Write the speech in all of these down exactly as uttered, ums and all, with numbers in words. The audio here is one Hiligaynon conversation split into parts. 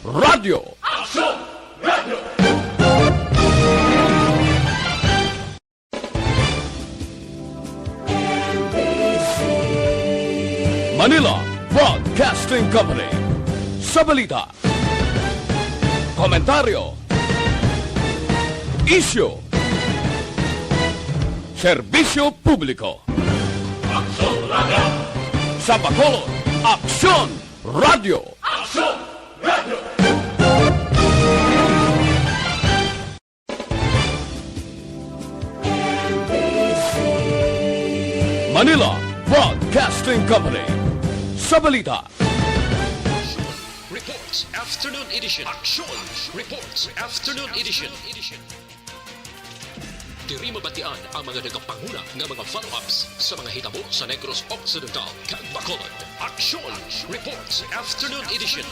Radyo. Aksyon! Radyo! Manila Broadcasting Company. Sa balita, komentaryo, isyu, serbisyo publiko. Aksyon Radyo! Sa Bacolod, Aksyon Radyo! Aksyon Radyo! Manila Broadcasting Company. Sa balita, Reports Afternoon Edition. Aksyon Reports Afternoon Edition. Diri mabatian ang mga nagapanguna nga mga follow-ups sa mga hitabo sa Negros Occidental kag Bacolod. Aksyon Reports Afternoon Edition.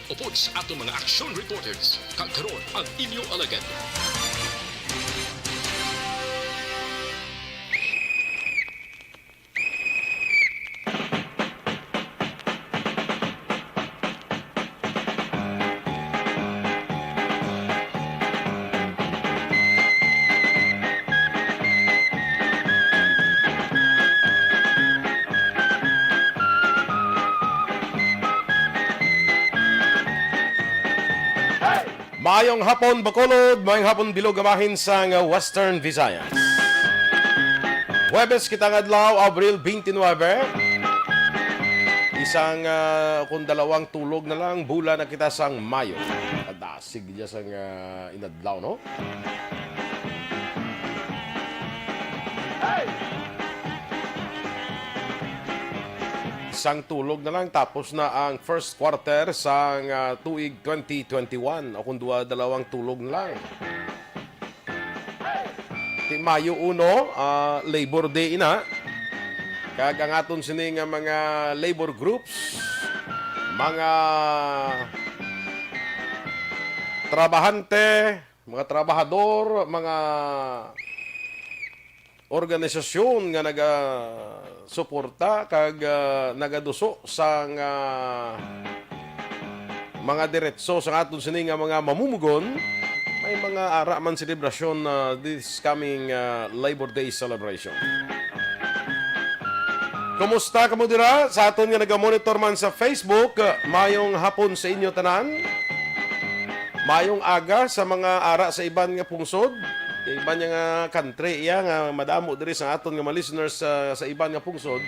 Upod sa aton mga action reporters, kag karon ang inyo alagad. Maayong hapon, Bacolod. Maayong hapon, bilog nga bahin sang Western Visayas. Huwebes kita nga adlaw, Abril twenty-nine. Isang, ah, kung dalawang tulog na lang, bula na kita sang Mayo. Kadasig niya sang, ah, inadlaw, no? Isang tulog na lang, tapos na ang first quarter sang, ah, tuig twenty twenty-one, o kung duha, dalawang tulog na lang. Ti Mayo uno, ah, Labor Day ina. Kag ang aton sini nga mga labor groups, mga trabahante, mga trabahador, mga organisasyon nga nagasuporta kag, ah, nagaduso sang, ah, mga diretso sa aton sini nga mga mamumugon, may mga ara man selebrasyon, ah, this coming, ah, Labor Day celebration. Kumusta kamo dira? Sa aton nga nagamonitor man sa Facebook, ah, mayong hapon sa inyo tanan. Mayong aga sa mga ara sa iban nga pungsod. Kay iban niya nga country iya nga madamo diri sa aton nga mga listeners sa, sa iban nga pungsod.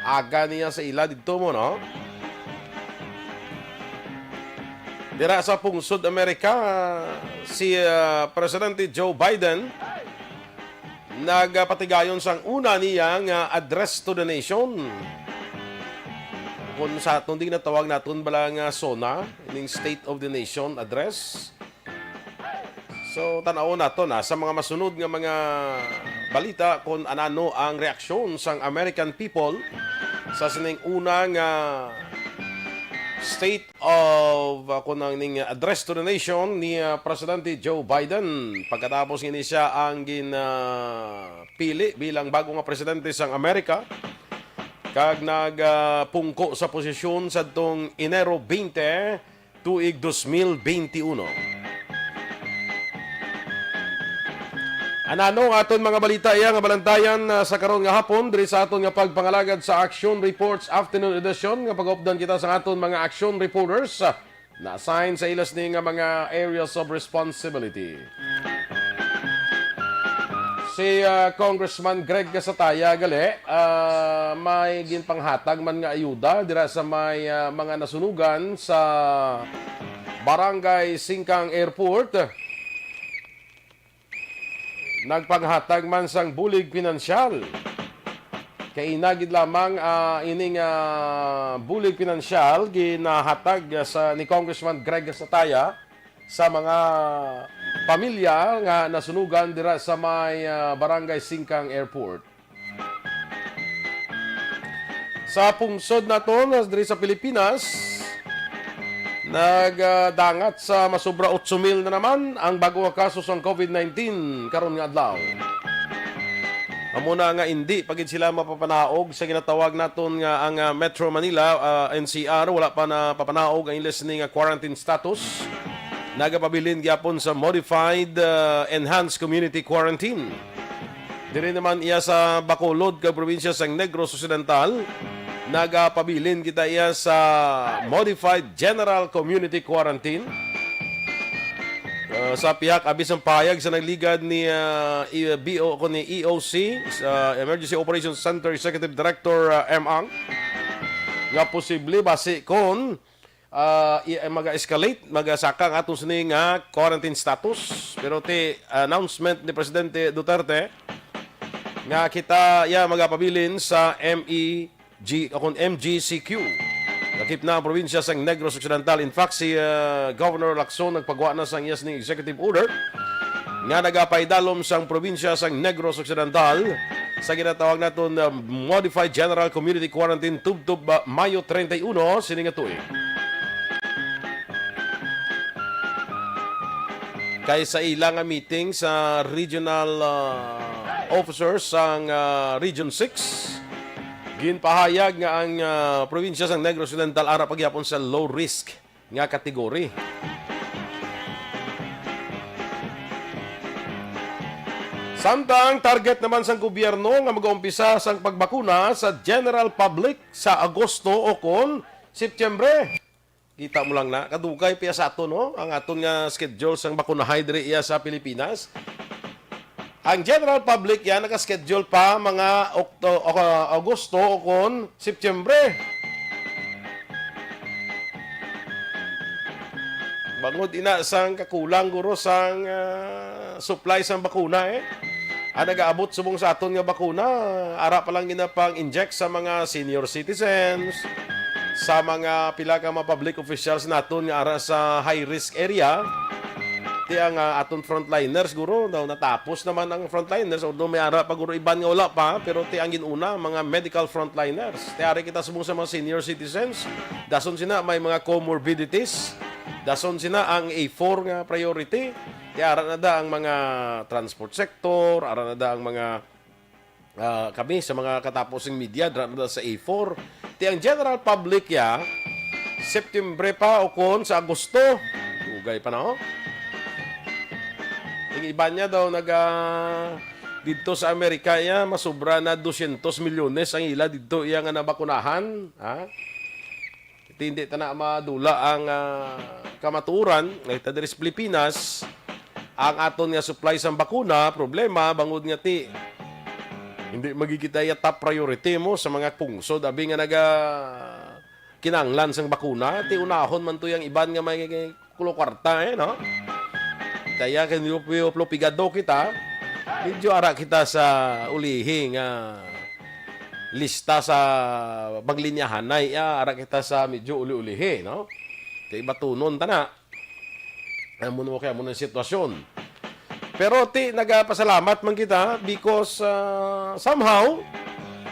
Aga niya sa ila didto mo, no? Dira sa pungsod Amerika, si, ah, Presidente Joe Biden nagapatigayon sang una niya nga address to the nation. Kung sa aton di natawag naton bala nga SONA, ining State of the Nation Address. So, tan-awon naton, ah, sa mga masunod nga mga balita kung anano ang reaksyon sang American people sa sining una nga State of, ah, kung ang ning address to the nation ni, ah, Presidente Joe Biden pagkatapos nga ini siya ang gin, ah, pili bilang bago nga presidente sang Amerika kag nagapungko sa posisyon sadtong Enero twenty, tuig dos mil bente uno. Anano ang aton mga balita iya nga balantayan, ah, sa karon nga hapon diri sa aton nga pagpangalagad sa Action Reports Afternoon Edition nga pag-updan kita sa aton mga action reporters, ah, na-assign sa ila sini nga mga areas of responsibility. Si, ah, Congressman Greg Gasataya gali, ah, may ginpanghatag man nga ayuda dira sa may, ah, mga nasunugan sa Barangay Singkang Airport. Nagpanghatag man sang bulig pinansyal. Kay ina gid lamang, ah, ining, ah, bulig pinansyal ginahatag sa ni Congressman Greg Sataya sa mga pamilya nga nasunugan dira sa may, ah, Barangay Singkang Airport. Sa pungsod naton, diri sa Pilipinas, nagdangat sa masobra otso mil na naman ang bago nga kaso sang COVID nineteen karon nga adlaw. Amo na nga indi pa gid sila mapapanaog sa ginatawag naton nga ang, ah, Metro Manila, ah, N C R, wala pa napapanaog ang ila sini nga quarantine status. Nagapabilin gyapon sa modified, ah, enhanced community quarantine. Diri naman iya sa Bacolod kag probinsya sang Negros Occidental, nagapabilin kita iya sa modified general community quarantine. Ah, sa pihak abi sang pahayag sa nagligad ni, ah, i-, B O ko ni E O C, sa Emergency Operations Center Executive Director, ah, M Ang, nga posible basi kon, ah, i-, maga-escalate, magasaka ang aton sini nga quarantine status. Pero ti announcement ni Presidente Duterte nga kita ya magapabilin sa M E G, o kon M G C Q. Lakip na ang probinsya sang Negros Occidental. In fact, si, ah, Governor Lacson nagpagwa na sang iya sining executive order nga nagapaidalom sang probinsya sang Negros Occidental sa ginatawag naton, ah, Modified General Community Quarantine tubtob, ah, Mayo treinta y uno sini nga tuig. Kay sa ila nga meeting sa regional, ah, officers sang, ah, Region six, ginpahayag nga ang, ah, probinsya sang Negros Occidental ara pa gyapon sa low risk nga category. Samtang target naman sang gobyerno nga mag-umpisa sang pagbakuna sa general public sa Agosto o kon Setyembre. Kita mo lang na, kadugay pa sa aton, no? Ang aton nga schedule sang bakunahay diri iya sa Pilipinas. Ang general public yan naka-schedule pa mga Okto-, o, Agosto o kon Setyembre. Bangod ina sang kakulang guro sang, ah, supply sang bakuna, eh. Ang nagaabot subong sa aton nga bakuna, ara pa lang ginapang-inject sa mga senior citizens, sa mga pila ka mga public officials naton nga ara sa high risk area. Ti ang, ah, aton frontliners guro daw natapos naman ang frontliners, although may ara pa guro iban nga wala pa, pero ti ang ginuna mga medical frontliners. Ti ari kita subong sa mga senior citizens, dason sina may mga comorbidities, dason sina ang A four nga priority. Ti ara na da ang mga transport sector, ara na da ang mga, ah, kami sa mga katapos ng media, ara na da sa A four. Ti ang general public ya, September pa o kon sa Agosto. Dugay pa na, oh. Ang iba niya daw naga didto sa Amerika ya, masubra na dosyentos milyones ang ila didto iya nga nabakunahan, ha? Ti hindi ta na madula ang, ah, kamatuoran, nga kita diri sa Pilipinas, ang aton nga supply sang bakuna, problema, bangod nga ti, hindi magigita iya top priority mo sa mga pungsod, abi nga naga kinahanglan sang bakuna, ti unahon man to yang iban nga may kulo kwarta, eh, no? Kaya kay nilupyo-, lupigado kita, medyo ara kita sa ulihi nga lista sa paglinyahanay, ah, ara kita sa medyo uli-ulihi, no? Kay batunon ta na. Amo na kaya mo ng sitwasyon. Pero ti, nagapasalamat man kita because, ah, somehow,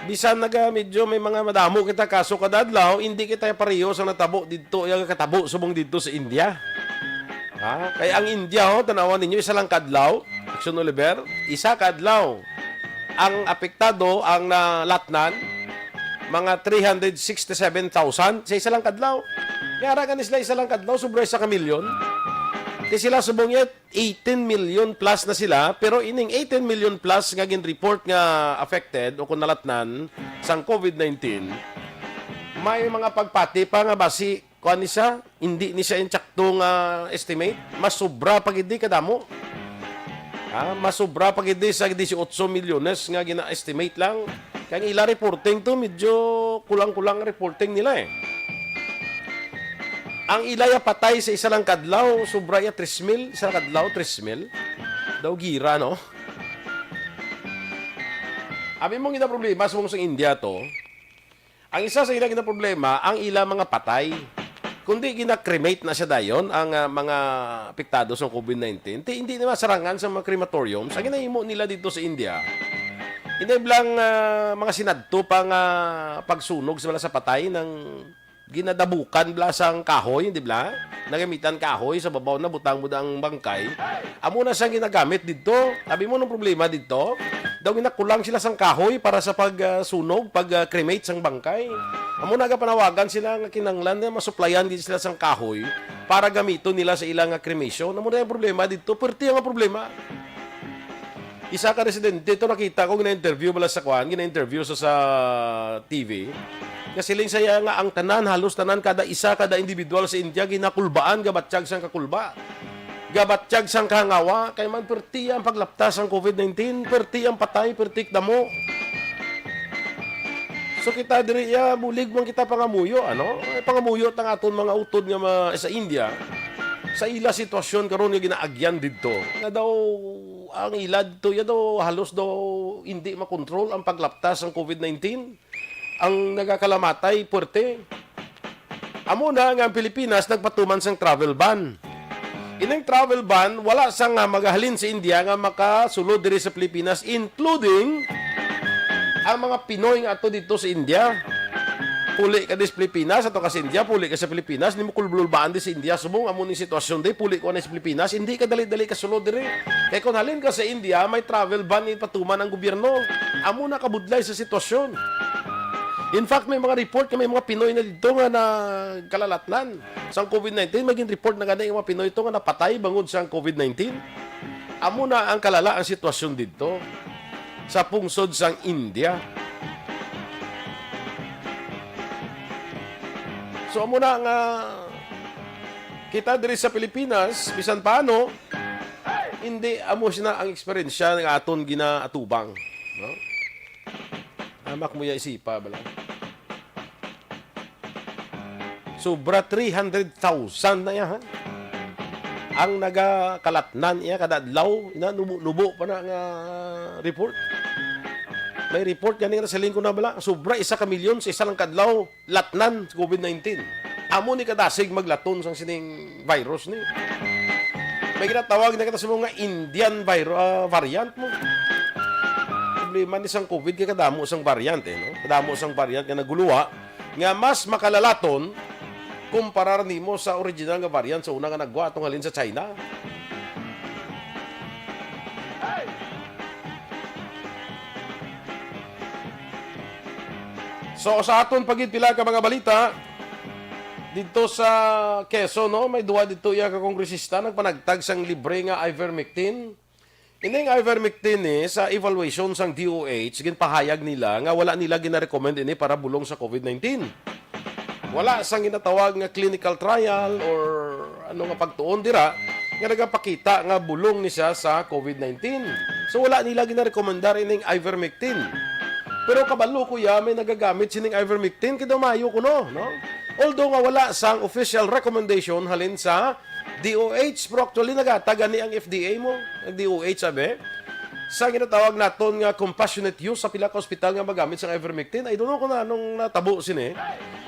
bisan naga medyo may mga madamo kita kaso kada adlaw, hindi kita pareho sa natabo didto, yung katabo subong didto sa India. Ha? Kay ang India, oh, tanawan ninyo, isa lang kadlaw, Action Oliver, isa kadlaw. Ang apektado, ang nalatnan, mga three hundred sixty-seven thousand sa isa lang kadlaw. Kaya ara gani sila isa lang kadlaw, sobra isa ka milyon. Ti sila subong yet, eighteen million plus na sila, pero ining eighteen million plus nga gin-report nga affected o kung nalatnan sang COVID nineteen, may mga pagpati pa nga basi, kuan ni siya, hindi ni siya insakto nga estimate, mas sobra pa gid di kadamo. Ha, mas sobra pa gid di sa dieciocho milyones nga gina-estimate lang. Kay ang ila reporting to, medyo kulang-kulang ang reporting nila, eh. Ang ila ya patay sa isa lang kadlaw, sobra ya tres mil, isa lang kadlaw, tres mil. Daw gira, no? Abi mo gina problema sa mong sa India to. Ang isa sa ila gina problema, ang ila mga patay. Kundi gina-cremate na siya dayon ang, ah, mga apektado sa COVID nineteen. Ti, hindi nila sarangan sa mga crematoriums. Ang ginahimo nila dito sa India, inay blang, ah, mga sinadto pa nga pagsunog sa mga sa patay nang ginadabukan bla sang kahoy, di bla? Nagamitan kahoy sa babaw na butang mo ang bangkay. Amo na siyang ginagamit dito. Sabi mo, nung problema dito, Daw ginakulang sila sang kahoy para sa pag, ah, sunog, pag, ah, cremate sang bangkay. Amo na gapanawagan sila nga kinahanglan nga masuplayan gid sila sang kahoy para gamiton nila sa ila nga cremation. Amo na yung problema dito. Perti ang problema. Isa ka residente, ito nakita ko, gina-interview bala sa kwan, gina-interview sa, sa T V. Nga siling saya nga ang tanan, halos tanan, kada isa, kada individual sa India, ginakulbaan, gabatyag sang kakulba. Gabatyag sang kahangawa, kay man perti ang paglapta sang covid nineteen, perti ang patay, perti damo. So kita diri, ya, bulig man kita pangamuyo, ano? Eh, pangamuyo tang aton mga utod nga ma-, sa India, sa ila sitwasyon karon nga ginaagyan didto. Nga daw ang ila didto, ya daw halos daw hindi makontrol ang paglapta sang covid nineteen. Ang nagakalamatay, puwerte. Amo na nga ang Pilipinas nagpatuman sang travel ban. Ining travel ban, wala sang, ah, magahalin sa India nga makasulod diri sa Pilipinas, including ang mga Pinoy nga ato dito sa India. Puli ka di sa Pilipinas, ato ka sa India, puli ka sa Pilipinas, nimo kulbulbaan di sa India, subong amo ni sitwasyon di, puli ko na sa Pilipinas, hindi ka dali-dali kasulod diri. Kay kung halin ka sa India, may travel ban nga ipatuman ang gobyerno. Amo na kabudlay sa sitwasyon. In fact, may mga report nga may mga Pinoy na dito nga nagkalalatnan sang covid nineteen. May gin-report na gani ang mga Pinoy to nga napatay bangod sang covid nineteen. Amo na ang kalala ang sitwasyon dito sa pungsod sang India. So, amo na nga kita diri sa Pilipinas, bisan paano, hindi amo sina ang eksperyensya nga aton ginaatubang, no? Amak mo ya isipa bala. Sobra three hundred thousand na ya, ha? Ang nagakalatnan iya kada adlaw, ina, nubo-nubo pa na nga report. May report gani nga sa linggo na bala, sobra isa ka milyon sa isa lang ka adlaw, latnan sa covid nineteen. Amo ni kadasig maglaton sang sining virus ni. May ginatawag na kita sa mga Indian viro-, ah, variant mo. Problema ni sang covid kay kadamo sang variant, eh, no? Kadamo sang variant nga naguluwa nga mas makalalaton kumparar nimo sa original nga variant sa una nga nagwa atong halin sa China. So, sa aton pa gid pila ka mga balita, didto sa Quezon, no, may duha didto iya ka kongresista nagpanagtag sang libre nga ivermectin. Ining ivermectin ni sa evaluation sang D O H, ginpahayag nila nga wala nila gina-recommend ini para bulong sa covid nineteen. Wala sang ginatawag nga clinical trial or ano nga pagtuon dira nga nagapakita nga bulong ni siya sa covid nineteen. So, wala nila ginarekomendar ining ivermectin. Pero kabalo ko ya, may nagagamit sining ivermectin, kay daw maayo kuno, no? Although nga wala sang official recommendation halin sa D O H, pero actually naghatag gani ang F D A mo, ang D O H, sabi, sa ginatawag naton nga compassionate use sa pila ka ospital nga magamit sang ivermectin. I don't know kung anong natabo sini.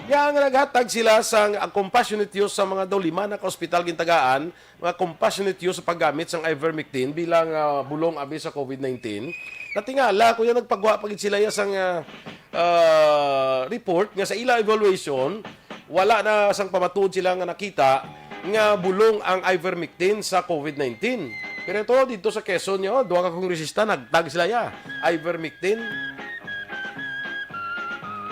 Nga nga naghatag sila sang, ang compassionate use sa mga daw lima na ka ospital gintagaan, mga compassionate use sa paggamit sang ivermectin bilang, ah, bulong abi sa covid nineteen. Natingala ko yan, nagpagwa pa gid sila ya sang, ah, ah, report nga sa ila evaluation, wala na sang pamatuod sila nga nakita nga bulong ang ivermectin sa covid nineteen. Pero ito, dito sa Quezon, yo, duha ka kongresista, nagtag sila ya, ivermectin.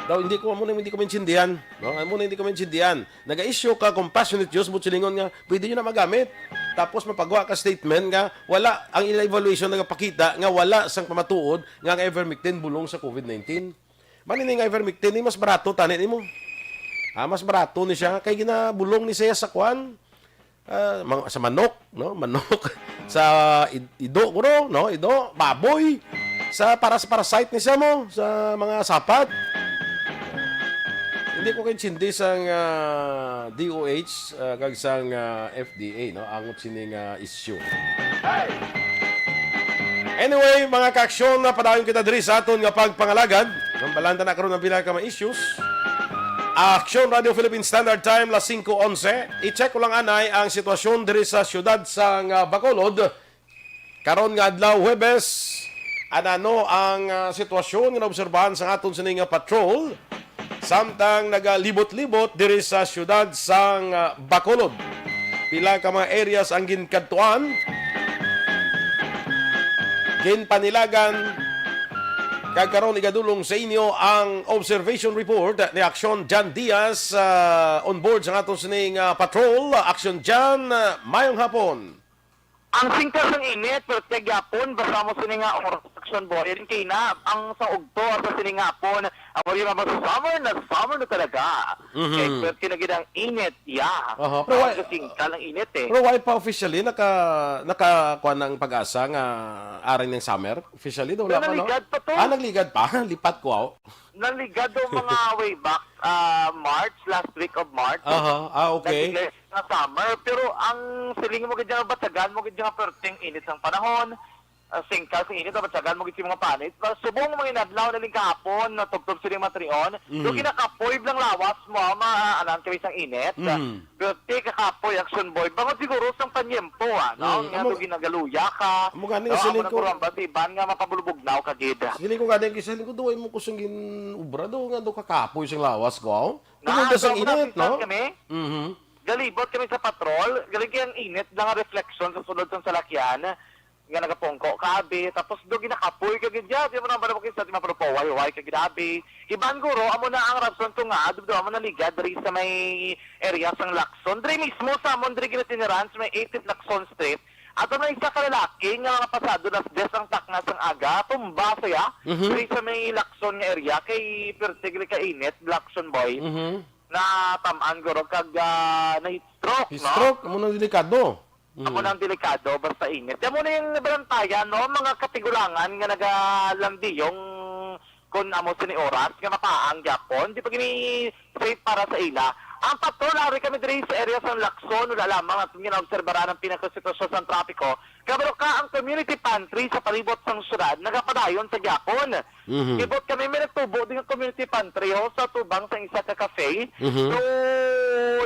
Daw, hindi ko, amo na, hindi ko maintindihan, no? Amo na, hindi ko maintindihan. Naga-issue ka compassionate use, but silingon nga, pwede nyo na magamit. Tapos mapagwa ka statement nga, wala, ang ila evaluation nagapakita nga wala sang pamatuod nga ang ivermectin bulong sa covid nineteen. Mani ning ivermectin ni mas barato tani nimo. Ah, mas barato ni siya kay ginabulong ni siya sa kwan. Ah, mang-, sa manok, no? Manok. Sa id-, ido, kuno, no? Ido, baboy. Sa, para sa parasite ni siya mo, sa mga sapat. Hindi ko kaintindi sang, ah, D O H, ah, kag sang, ah, F D A, no? Angot sini nga issue. Anyway, mga kaaksyon, napadayon kita diri sa aton nga pagpangalagad. Ang balanta na karon ang pila ka mga issues. Aksyon Radio Philippine Standard Time, las singko onse. I-check ko lang anay ang sitwasyon diri sa siyudad sang, ah, Bacolod. Karon nga adlaw, Huwebes, anano ang, ah, sitwasyon nga naobserbahan sa aton sini nga patrol? Samtang nagalibot-libot diri sa siyudad sang, ah, Bacolod. Pila ka mga areas ang ginkadtuan, ginpanilagan, Kag karon igadulong sa inyo ang observation report ni Aksyon Jan Diaz, ah, on board sa aton sining, ah, patrol. Aksyon Jan, ah, mayong hapon. Ang singkar sang init, pero tiyagyapon, basta mo sini nga oras, Aksyon Boy. Rin kay na, ang sa ugto, sa sini nga hapon, ang mga mga summer na summer na talaga. Mhm. Kay, pero tinagid ang init, yeah. Aha, pero Ang why, kasingkal ang init eh. Pero why pa officially naka, naka, kuwan ang PAGASA nga aring ng summer? Officially daw, Pero wala pa, no? Naligad pa to. Ah, nagligad pa? Lipat ko, aw. Naligad daw mga way back, ah, March, last week of March. Aha, ah, okay. Nagligad nga summer. Pero ang siling mo gid nga batyagan mo gid nga perting init sang panahon. Ah, singkal sa init, batyagan mo gid si mga panit. Pero subong mga inadlaw na ling kahapon, natubtob sila mga trion. Mhm. Yung kinakapoy lang lawas mo, ma, anan kami sang init. Mhm. Pero ti kakapoy, Aksyon Boy. Bangod siguro sang panyempo, ah, no? Mm, Nga amo, daw ginagaluya ka. Amo gani, no, siling amo na ko, kurang ba si Iban nga mapabulubugnaw ka gid. Siling ko gani, siling ko, duway mo ko sang gin-, ubra do, nga do kakapoy sing lawas ko, aw. Na, Tungod na sang so, init, no? Kami, Mhm. Galibot kami sa patrol, galing kay ang init lang ang refleksyon sa sulod sang salakyan nga nagapungko ka abi, tapos do ginakapoy ka gid ya, di mo na ba sa di mapalupaw, way, way ka gid abi. Iban guro, amo na ang rason ko nga, do amo naligad diri sa may area sang Lacson. Diri mismo sa amon, diri ginatiniran sa may eighteen Lacson Street. Ato na isa ka lalaki nga mga pasado las diyes ang takna sang aga, tumba siya. Mhm. Diri sa may Lacson nga area, kay perti gid ka init, Lacson boy. Mhm. Natamaan guro kag, ah, na-heat stroke, Heat no? Stroke, amo nang delikado. Amo Mm. nang delikado, basta init. Amo na yung nabalantayan, no? Mga katigulangan nga nagalandiyong kun amo sini oras nga mapaang gyapon, di pa gini safe para sa ila. Ang patrol, ari kami diri sa area sa Lacson, wala lamang natin ginaobserbaran ang pinakasitwasyon sa trapiko. Kabalo ka, ang community pantry sa palibot sang syudad nagapadayon sa gyapon. Mhm. Kibot kami, may nagtubo din nga community pantry, ho, sa tubang sa isa ka cafe. Mhm. So,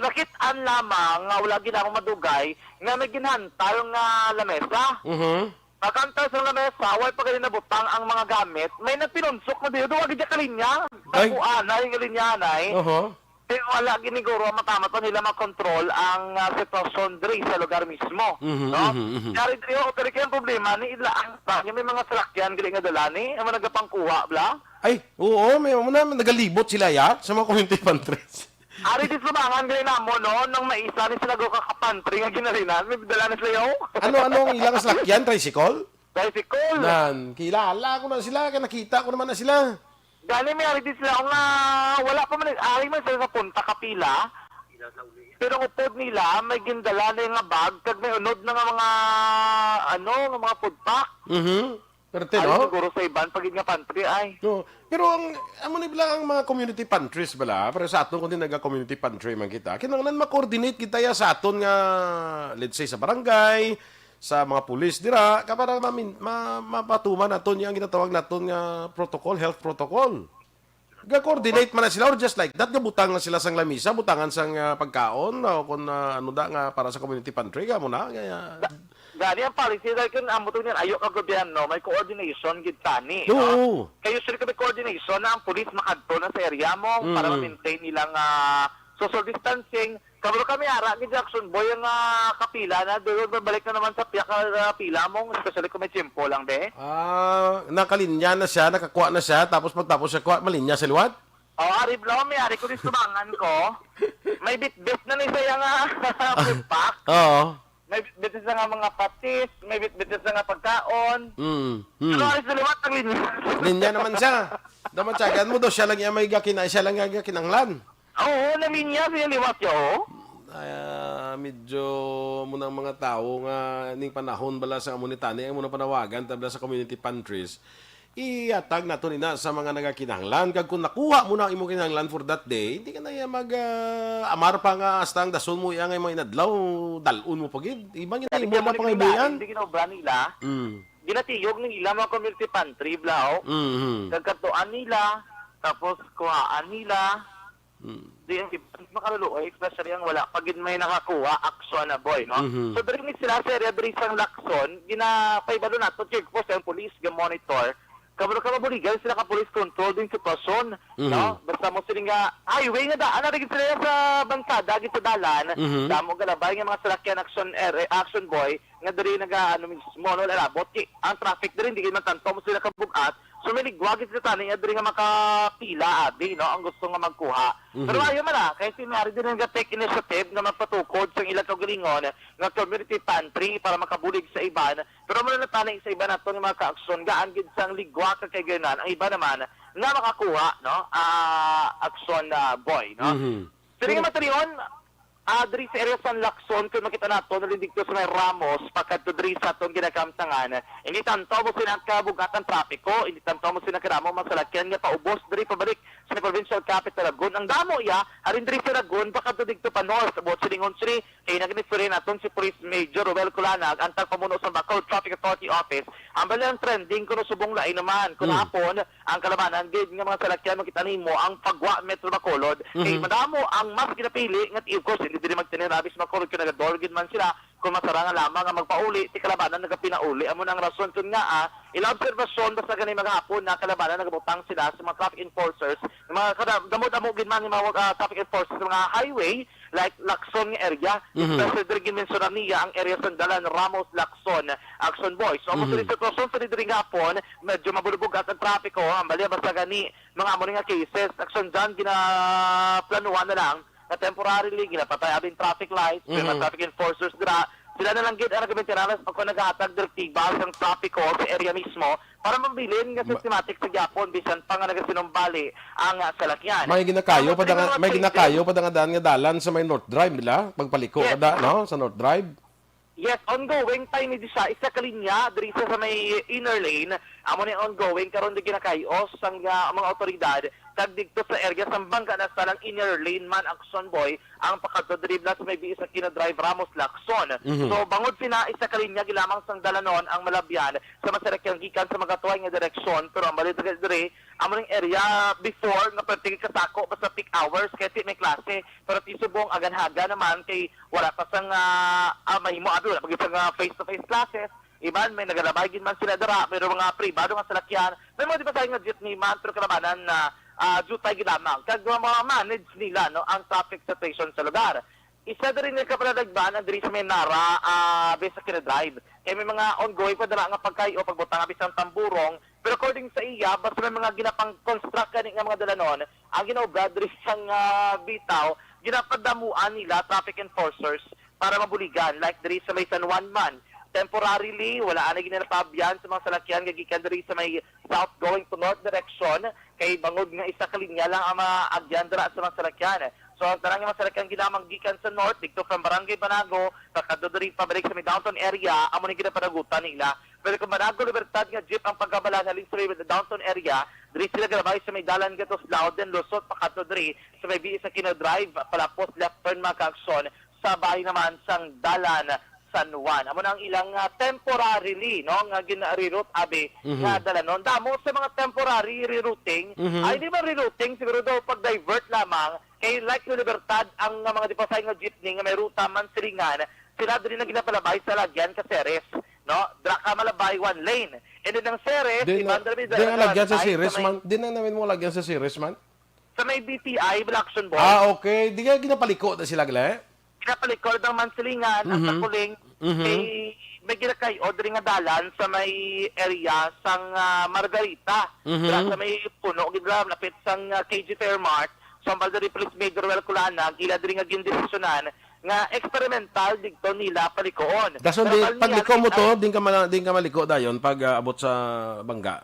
nakit-an lamang nga wala gid ako madugay nga may ginhantal nga lamesa. Mhm. Paghantal sa lamesa, way pa gali nabutang ang mga gamit. May nagpinunsok na diyo, duwa gid ka linya. Ay. Tapuan na yung linya, nay. Oho. Pero wala gid ni guro ang matamat pa nila makontrol ang, ah, sitwasyon diri sa lugar mismo, Mhm, no? mhm, mhm. Kaya rin diri, oh, pero kaya ang problema ni ila ang ba, yung may mga salakyan gali nga dala ni, ang mga nagapangkuha, bla? Ay, oo, may, may, nagalibot sila, ya, sa mga community pantries. Ari di sumangan gali namo, no? Nang may isa ni sila go ka pantry nga ginalinan, may dala na sila, yo. Ano, ano ang ilang salakyan? Tricycle? Tricycle. Nan, kilala ko na sila, kaya nakita ko naman na sila. Gani may ari di sila nga wala pa man, ari man sila sa punta kapila. Pero ang upod nila, may gindala na nga bag, kag may unod na nga mga, ano, nga mga food pack. Mhm. Perte, Ari no? siguro sa iban, pagid nga pantry, ay. No. Pero ang, amo ni bala ang mga community pantries bala, pero sa aton kundi naga-community pantry man kita, kinahanglan ma-coordinate kita ya sa aton nga, let's say, sa barangay, sa mga pulis dira, ka para mamin-, ma-, mapatuman naton yung ginatawag naton nga protocol, health protocol. Ga-coordinate man na sila or just like that, gabutang na sila sang lamisa, butangan sang, ah, pagkaon, o kung, ah, ano da nga para sa community pantry, ka mo na, kaya Gani ang policy, like, yun, amo to niyan, ayo ka gobyerno, may coordination gid tani, no? Oo. Kaya usually kami coordination na ang police makadto na sa area mo para Mm. ma-maintain nilang, ah, social distancing. Kabalo kami, ara, ni Jackson Boy, ang, ah, kapila na, doon, babalik na naman sa piyak na, ah, pila mo, especially kung may tiyempo lang, be. Ah, nakalinya na siya, nakakuha na siya, tapos pagtapos siya kuha, malinya siya liwat? Oh, ari, bro, may ari ko din sumangan ko. May bitbit na ni siya nga food pack. Oo. May bitbit na nga mga patis, may bitbit na nga pagkaon. Mm. Mm. Pero ari sa liwat ang linya. Linya naman siya. Daman siya, mo daw siya lang yung may gakin-, siya lang yung gakinanglan. Oo, nalinya siya liwat, yo. Ah, medyo mo ng mga tao nga ning panahon bala sa amo ni tani, ang muna panawagan tabla sa community pantries, ihatag naton ina sa mga nagakinahanglan. Kag kung nakuha mo na ang imong kinahanglan for that day, hindi ka na iya mag, ah, amar pa nga hasta ang dason mo iya nga mga inadlaw, dalon mo pa gid. Ibang Kaya ina mo di na mo pangaybuyan. Hindi ginobra nila. Mm. Ginatiyog ng ila mga community pantry, bla, oh. Mm-hmm. Kagkatuan nila, tapos kuhaan nila. Mm. Di ang iban makaluluoy, especially ang wala pa gid may nakakuha, aksyon na, boy, no? Mm-hmm. So, diri ni sila sa area diri sa Lacson, ginapaibalo nato, check post ang police, ga-monitor. Kabalo ka mabuligan sila ka police control din sitwasyon, Mhm. no? Basta mo sila nga highway nga daan, na gid sila sa bansada, gid sa dalan, Mhm. damo galabay nga mga salakyan action, eh, action boy, nga diri naga, ano mismo, no, labot. Kay ang traffic diri, hindi gid man tanto mo sila kabugat. So, may ligwa gid sila tani nga diri nga makapila, abi, no, ang gusto nga magkuha. Pero Mhm. ayo man na, kay si Mary din nga take initiative nga magpatukod sang ilang kaugalingon nga community pantry para makabulig sa iban. Pero muna na tani sa iban naton nga mga kaaksyon, gaan gid sang ligwa kag kaigayonan ang iba naman nga makakuha, no, ah, aksyon, ah, boy, no? Mhm. Sini nga Pero matalion, ah, diri sa area sa Lacson, kung makita nato, nalinding to sa may Ramos, pagkadto diri sa atong ginakamtangan. Hindi tanto mo sila ang kabugat ang trapiko, hindi tanto mo sila kadamo ang mga salakyan nga paubos diri pabalik sa may provincial capital, Lagun. Ang damo iya, halin diri sa Lagun, pagkadto dito pa north, about silingon sini, kay nag-istorya naton si Police Major Roel Culanag, ang tagpamuno sa Bacolod Traffic Authority Office. Ang bali ang trending kuno subong lain naman, kung Mm. hapon, ang kalabanan gid nga mga salakyan, makita nimo ang pagwa Metro Bacolod. Kay Mhm. madamo ang mas ginapili nga, of course, hindi dili magtinirabis makulod kung nagadol gid man sila, kung masara nga lamang ang magpauli, ti kalabanan nagapinauli. Amo na ang rason kun nga, ah, ila obserbasyon basta gani maghapon na kalabanan nagabutang sila sa mga traffic enforcers, mga kada, damo-damo gid man yung mga, ah, traffic enforcers sa mga highway, like Lacson nga area, Mhm. especially diri ginmensyonan niya ang area sa Dalan Ramos Lacson, Action Boys. So, amo Mhm. sa sitwasyon sa diri nga hapon, medyo mabulubog ang trapiko, ang bali basta gani mga amo ni nga cases, action dyan, ginaplanuhan na lang na temporarily, ginapatay abing traffic lights, may mga Mhm. traffic enforcers dira. Sila na lang gid ang nagabintirana sa pagkuha naghahatag direktiba sang trapiko sa area mismo para mabilin nga Ma- systematic sa gyapon bisan pa nga nagasinumbali ang, ah, salakyan. May ginakayo Ang pa da nga, mga may cases, ginakayo pa da nga daan nga dalan sa may North Drive nila, pagpaliko Yes. kada, no, sa North Drive. Yes, ongoing pa ini di siya. Isa ka linya diri sa, sa may inner lane. Amo ni ongoing karon di ginakayos sang, ah, mga awtoridad kag didto sa area sa bangga na sa lang inner lane man, Action Boy, ang pakadto diri na sa may B S Aquino Drive, Ramos Lacson. Mhm. So, bangod sina isa ka linya gilamang sang dalanon ang malabyan sa masarakyang gikan sa magatuay nga direksyon, pero ang balita diri, amo ning area before nga perti kasako basta peak hours kay ti may klase, pero ti subong aganhaga naman kay wala pa sang, ah, ah, mahimo, abi, wala pa gid sang, ah, face-to-face classes. Iban, may nagalabay gid man sila dira, pero mga pribado nga salakyan, may mga di pa nga jeepney man, pero kalabanan na, ah, jutay gid lamang. Kag mga, mga manage nila, no, ang traffic situation sa lugar. Isa diri nga kapalalagban ang diri sa may Nara, ah, Besa Kina Drive. Kay may mga ongoing pa dala nga pagkay o pagbutang nga bisan tamburong, pero according sa iya, basta may mga ginapang-construct gani nga mga dalanon, ang ginaobra diri sang, ah, bitaw, ginapadamuan nila traffic enforcers para mabuligan, like diri sa may San Juan man. Temporarily, wala na ginapabyan sa mga salakyan nga gikan diri sa may south going to north direction, kay bangod nga isa ka linya lang ang maagyan dira sa mga salakyan. So, ang tanan nga mga salakyan ginamang gikan sa north, dito from Barangay Banago, pakadto diri pabalik sa may downtown area, amo ni ginapanagutan nila. Pero kung Banago Libertad nga jeep ang pagkabalan halin sa may downtown area, diri sila galabay sa may dalan nga Tuslao, then lusot pakadto diri sa may B S Aquino Drive, palapos left turn mga kaaksyon, sa bahin naman sang dalan San Juan. Amo na ang ilang, ah, temporarily, no, nga gina-reroute, abi, Mhm. nga dalanon. Damo sa mga temporary rerouting, Mhm. ay, di ba rerouting, siguro daw pag-divert lamang, kay like sa Libertad, ang, ah, mga dipasay nga jeepney nga may ruta man silingan, sila diri na ginapalabay sa lagyan ka Ceres, no? Dra ka malabay one lane. And then ang Ceres, Di na, ibang dali di na dala lagyan sa nagay sa Ceres may man. Di na namin mo lagyan sa Ceres man. Sa may B P I, Blackson Boy. Ah, okay. Di kaya ginapaliko na sila, gali? Ginapaliko na ang Mansilingan, ang Mhm. Takuling, Mhm. may, may ginakay-o diri nga dalan sa may area sang, ah, Margarita. Mhm. Dira sa may puno, gid dira, lapit sang, ah, K G Fairmart. So, ang Balda Police Major Wel Culana, ila diri nga gindesisyonan nga eksperimental didto nila palikoon. Dason Pero di, bal niya, paliko mo to, ah, din ka mala-, din ka maliko dayon pag, ah, abot sa bangga.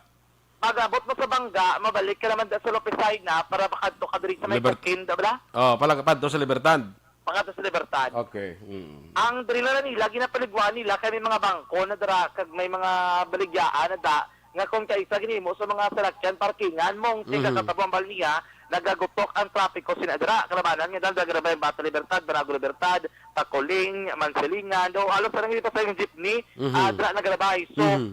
Pag-abot mo sa bangga, mabalik ka naman da sa Lopez Side na para makadto ka diri sa may Liber-, Coquin, da bala? Oh, pala padto sa Libertad. Pangadto sa Libertad. Okay. Mm. Ang diri na nila, ginapaliguan nila kay may mga bangko na dira, kag may mga baligyaan na da, nga kung kaisa ginimo sa mga salakyan parkingan, mong Mhm. tigkatabo ang bal niya, nagagutok ang trapiko sina dira. Kalabanan nga dala, nagalabay ang Bata Libertad, Banago Libertad, Tacoling, Mansilingan, do, alos sa nang ipasay ang jeepney, Mhm. ah, dira nagalabay. So, Mhm.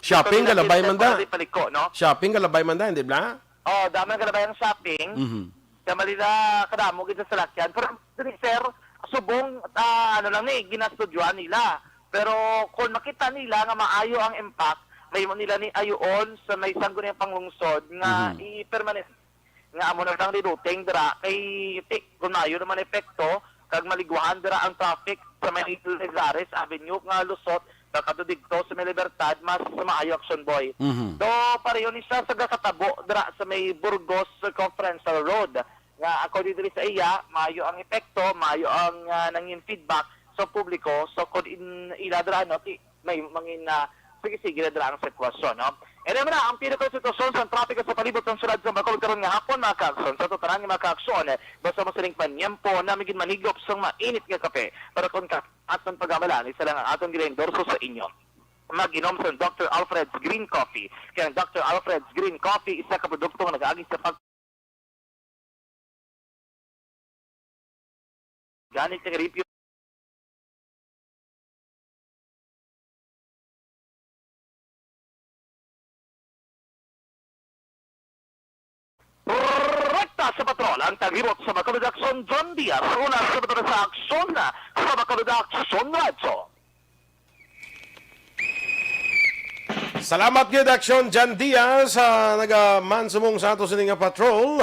Shopping, ito nila galabay man da. Temporary paliko, no? Shopping, galabay man da, hindi bla? Oh, dami ang galabay ang shopping. Mhm. Kaya mali na kadamo gid sa salakyan. Pero diri, sir, subong, ah, ano lang ni, ginastudyoan nila. Pero kung makita nila nga maayo ang impact, may mo nila ni ayuon sa may sangguniang panglungsod nga Mhm. i-permanent nga amo na lang rerouting dira kay ti-, kung maayo naman epekto, kag maliguan dira ang traffic sa may Lazares Avenue nga lusot Sa kadto didto sa may Libertad, mas maayo aksyon, Boy. Mhm. Do pareho ni siya sa gakatabo dira sa may Burgos Conference Road, nga according diri sa iya, maayo ang epekto, maayo ang, ah, nangin feedback sa publiko. So, kung in, ila dira, no, ti, may mangin, ah, sige-sige na dira ang sitwasyon, no? Ere man na ang pinaka sitwasyon sa trapiko sa palibot sang syudad sa Bacolod karon nga hapon, mga kaaksyon. Sa tanan nga mga kaaksyon, basta mo sining panyempo na magin manigop sang mainit nga kape. Pero kung ka, aton pag-amalan, isa lang ang aton ginaendorso sa inyo. Mag-inom sa Doctor Alfred's Green Coffee. Kay ang Doctor Alfred's Green Coffee, isa ka produkto nga nag-agi sa pag-, ganit nga review. Rekta sa patrol ang taglibot sa Bacolod Aksyon, John Diaz. Una sa patrol sa aksyon sa Bacolod Aksyon Radyo. Salamat gid, Aksyon John Diaz, sa nagamansumong sa ato sini nga patrol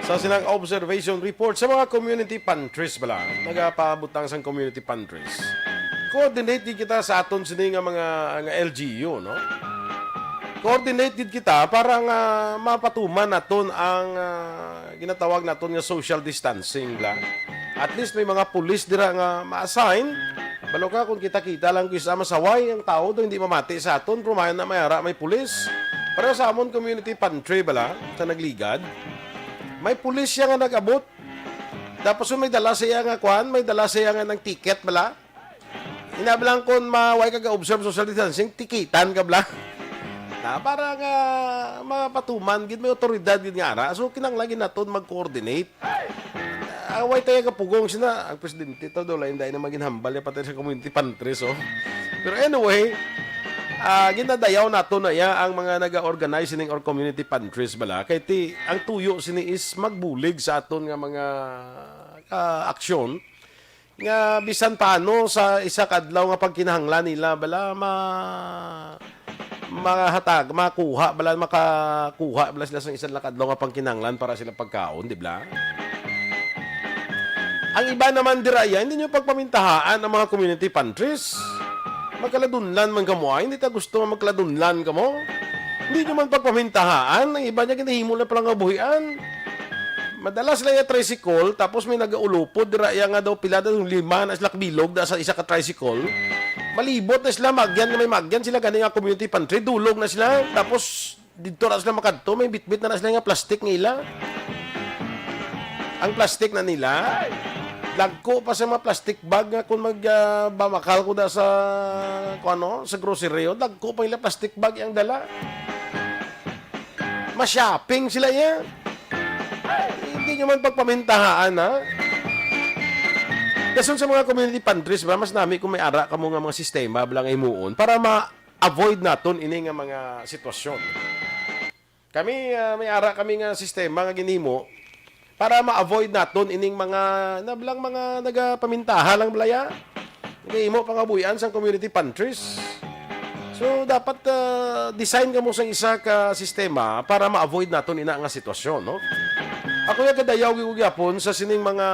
sa silang observation report sa mga community pantries bala. Nagapabutang sang community pantries. Coordinate gid kita sa aton sini nga mga, nga L G U, no? Coordinate gid kita para nga mapatuman naton ang, ah, ginatawag naton nga social distancing, bala. At least may mga pulis dira nga ma-assign. Balo ka kung kita-kita lang kisa masaway ang tao do, hindi mamati sa aton, pero may na may ara, may pulis. Pero sa amon community pantry bala, sa Nagligad, may pulis siya nga nag-abot. Tapos may dala siya nga kwan, may dala siya nga ng ticket bala. Ina bala, kung ma-, way ka ga-observe social distancing, tikitan ka bala. Na para nga mapatuman gid, may otoridad gid nga ara. So, kinahanglan gid naton mag-coordinate. Ah, way tayo kapugong sina, ang presidente to, do, lain dahil na maginhambal niya patay sa community pantries, oh. Pero anyway, ah, ginadayaw nato na iya ang mga naga-organize sining or community pantries bala. Kay ti, ang tuyo sini is magbulig sa aton nga mga, ah, aksyon nga bisan paano sa isa ka adlaw nga pagkinahanglan nila bala ma-, mahatag, makuha bala, makakuha bala sila sa isa lang ka adlaw nga pagkinahanglan para sila pagkaon, di ba? Ang iba naman dira iya, hindi nyo pagpamintahaan ang mga community pantries. Magkaladunlan man kamo, ay, hindi ta gusto nga magkaladunlan kamo. Hindi nyo man pagpamintahaan, ang iba niya ginahimo na pala nga buhian. Madala sila iya tricycle, tapos may nagaulupod dira iya nga daw pila daw lima na sila kabilog da sa isa ka tricycle. Malibot na sila, magyan na may magyan sila gani nga community pantry, dulog na sila. Tapos didto na sila makadto, may bitbit na na sila nga plastic nga ila. Ang plastic na nila, dagko pa sa mga plastic bag nga kung mag, ah, bamakal ko da sa, kung ano, sa grocery, oh, dagko pa nila plastic bag yang dala. Ma-shopping sila iya. Hindi nyo man pagpamintahaan, ha? Dason sa mga community pantries ba, mas nami kung may ara kamo nga mga sistema bala nga himuon para ma-avoid naton ini nga mga sitwasyon. Kami, ah, may ara kami nga sistema nga ginhimo para ma-avoid naton ining mga, na bala, mga nagapamintaha lang bala ya. Nagahimo pangabuhian sang community pantries. So, dapat, ah, design kamo sang isa ka sistema para ma-avoid naton ina nga sitwasyon, no? Ako ya gadayaw gyud gyapon sa sining mga,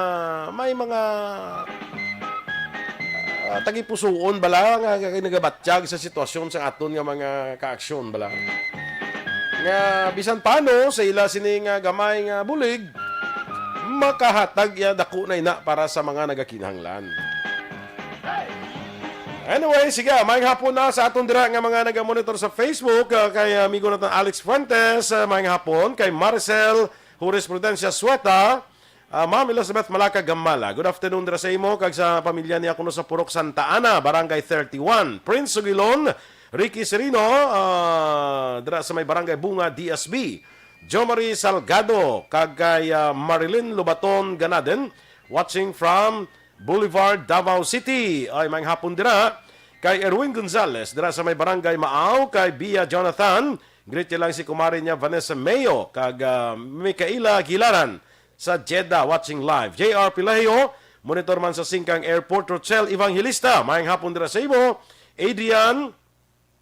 may mga, ah, tagipusoon bala nga, nga nagabatyag sa sitwasyon sa aton nga mga kaaksyon bala. Nga bisan paano sa ila sini nga gamay nga bulig, makahatag iya dako na ina para sa mga nagakinahanglan. Anyway, sige, maayong hapon na sa aton dira nga mga nagamonitor sa Facebook, ah, kay amigo naton Alex Fuentes, ah, maayong hapon, kay Maricel Jurisprudencia Sueta, ah, Ma'am Elizabeth Malaka Gamala. Good afternoon dira sa imo kag sa pamilya niya kuno sa Purok Santa Ana, Barangay thirty-one. Prince Sugilon, Ricky Serino, ah, dira sa may Barangay Bunga, D S B. Jo Marie Salgado, kag kay, ah, Marilyn Lobaton Ganaden, watching from Boulevard, Davao City. Ay, maayong hapon dira. Kay Erwin Gonzalez, dira sa may Barangay Maaw, kay Bia Jonathan, greet niya lang si kumare niya Vanessa Mayo, kag, ah, Micaela Gilaran sa Jeddah, watching live. J R Pilayo, monitor man sa Singkang Airport. Rochelle Evangelista, maayong hapon dira sa imo. Adrian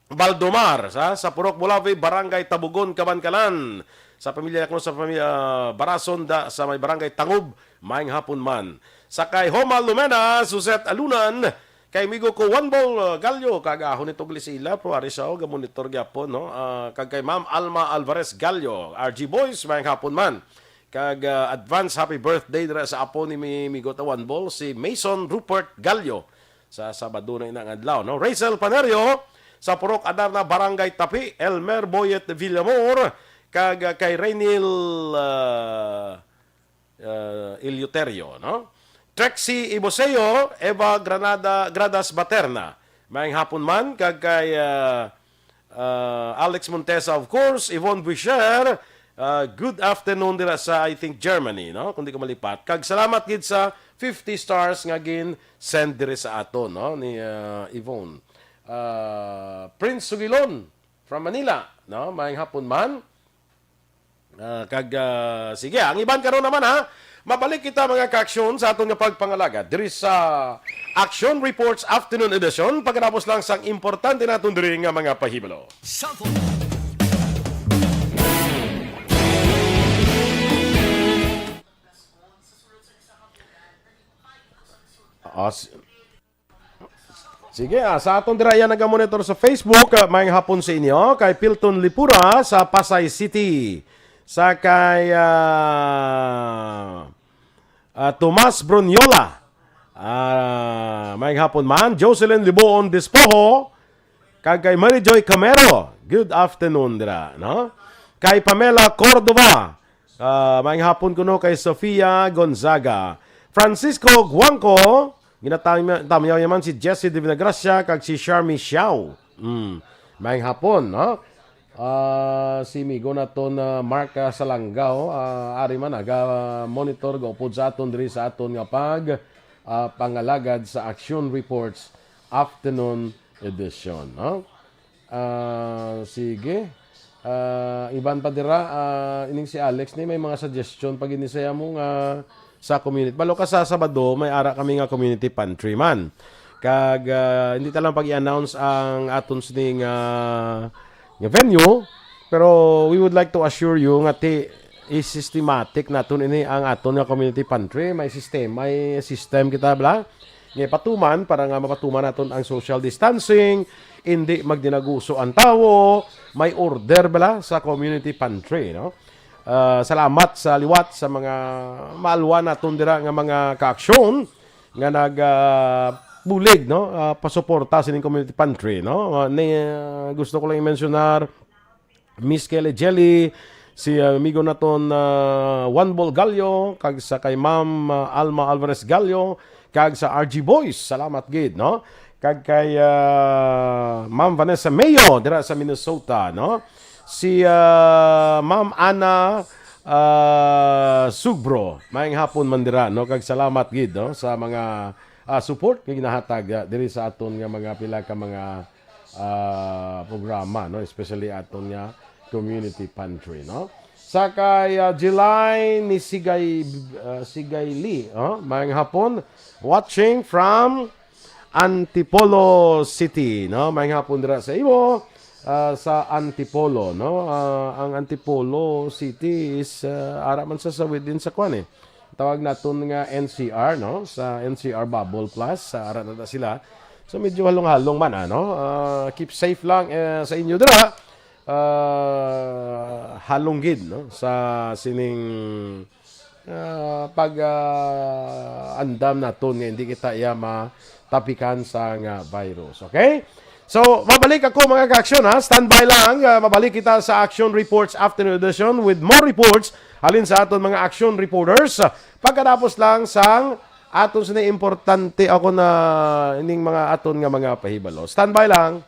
Baldomar, sa, sa Purok Bulave, Barangay Tabugon, Kabankalan. Sa pamilya ko, sa pamilya, ah, Barason, da, sa may Barangay Tangub, maayong hapon man. Sa kay Homa Lumena, Suzette Alunan, Kay migo ko One Ball, uh, Gallo, kag ahon ni Tugli sila, pero ari siya, oh, gamonitor gyapon, no? Ah, kag kay Ma'am Alma Alvarez Gallo, R G Boys, maayong hapon man. Kag, ah, advance happy birthday dira sa apo ni mi-, migo ta One Ball, si Mason Rupert Gallo, sa Sabado na ina nga adlaw, no? Rachel Panerio, sa Purok Adarna, Barangay Tapi, Elmer Boyet Villamor, kag, ah, kay Raynil, ah, uh, Eleuterio, no? Trexie Iboseo, Eva Granada, Gradas Baterna. Maayong hapon man, kag kay, uh, uh, Alex Montesa, of course, Yvonne Buisher, uh, good afternoon dira sa, I think, Germany, no? Kung di ko malipat. Kag salamat gid sa fifty stars nga gin-send diri sa aton, no? Ni, uh, Yvonne. Uh, Prince Sugilon from Manila, no? Maayong hapon man. Ah, kag, ah, sige, ang iban karon naman, ha. Mabalik kita, mga ka-aksyon, sa aton nga pagpangalagad diri sa Action Reports Afternoon Edition, pagkatapos lang sang importante naton diri nga mga pahibalo. Cellphone. Ah, s- Sige, ah, sa aton dira yan nagamonitor sa Facebook, ah, maayong hapon sa inyo. Kay Pilton Lipura sa Pasay City. Sa kay, ah, ah, Tomas Bruniola. Ah, maayong hapon man. Jocelyn Liboon Despojo. Kag kay Mary Joy Camero. Good afternoon dira, no? Kay Pamela Cordova. Ah, maayong hapon kuno kay Sofia Gonzaga. Francisco Guangco, ginatamyaw naman si Jesse de Vinagracia kag si Charmy Xiao. Mm, maayong hapon, no? Ah, si migo naton, ah, Mark, ah, Salangao, ah, ari man naga-monitor, gaupod sa aton diri sa aton nga pag, ah, pangalagad sa Action Reports Afternoon Edition, no? Ah, sige. Ah, iban pa dira, ah, ining si Alex ni may mga suggestion pa gid ni sa amo nga sa community. Balo ka sa Sabado, may ara kami nga community pantry man. Kag, ah, hindi ta lang pag-i-announce ang aton sining, ah, nga venue, pero we would like to assure you nga ti is systematic naton ini ang aton nga community pantry. May system, may system kita, bala. Nga patuman, para nga mapatuman naton ang social distancing, hindi magdinaguso ang tawo, may order bala sa community pantry, no? Ah, salamat sa liwat sa mga maalwan naton dira nga mga kaaksyon nga nag, ah, bulig, no? Ah, pasuporta sining community pantry, no? Ah, ni, ah, gusto ko lang i-mensionar Miss Kelly Jelly, si, ah, amigo naton, ah, Juan Bol Gallo, kag sa kay Ma'am, ah, Alma Alvarez Gallo, kag sa R G Boys. Salamat gid, no? Kag kay, ah, Ma'am Vanessa Mayo dira sa Minnesota, no? Si, ah, Ma'am Ana, ah, Sugbro, maayong hapon man dira, no? Kag salamat gid, no, sa mga, ah, support nga ginahatag, ah, diri sa aton nga mga pila ka mga ah, programa, no? Especially aton nga community pantry, no? Sa kay, ah, July ni Sigay, ah, Sigay Lee, oh, maayong hapon. Watching from Antipolo City, no? Maayong hapon dira sa imo, ah, sa Antipolo, no? Ah, ang Antipolo City is, ah, ara man sa, sa within sa kwan, eh. Tawag naton nga N C R, no? Sa N C R Bubble Plus, sa ara na, na sila. So, medyo halong-halong man, ano? Ah, keep safe lang, eh, sa inyo dira. Ah, halong gid, no? Sa sining, ah, pag, ah, andam naton nga hindi kita iya matapikan sa nga virus. Okay? So, mabalik ako, mga ka-aksyon, ha? Standby lang. Ah, mabalik kita sa Action Reports Afternoon Edition with more reports halin sa aton mga action reporters. Pagkatapos lang sang aton sini importante ako na ining mga aton nga mga pahibalo. Standby lang.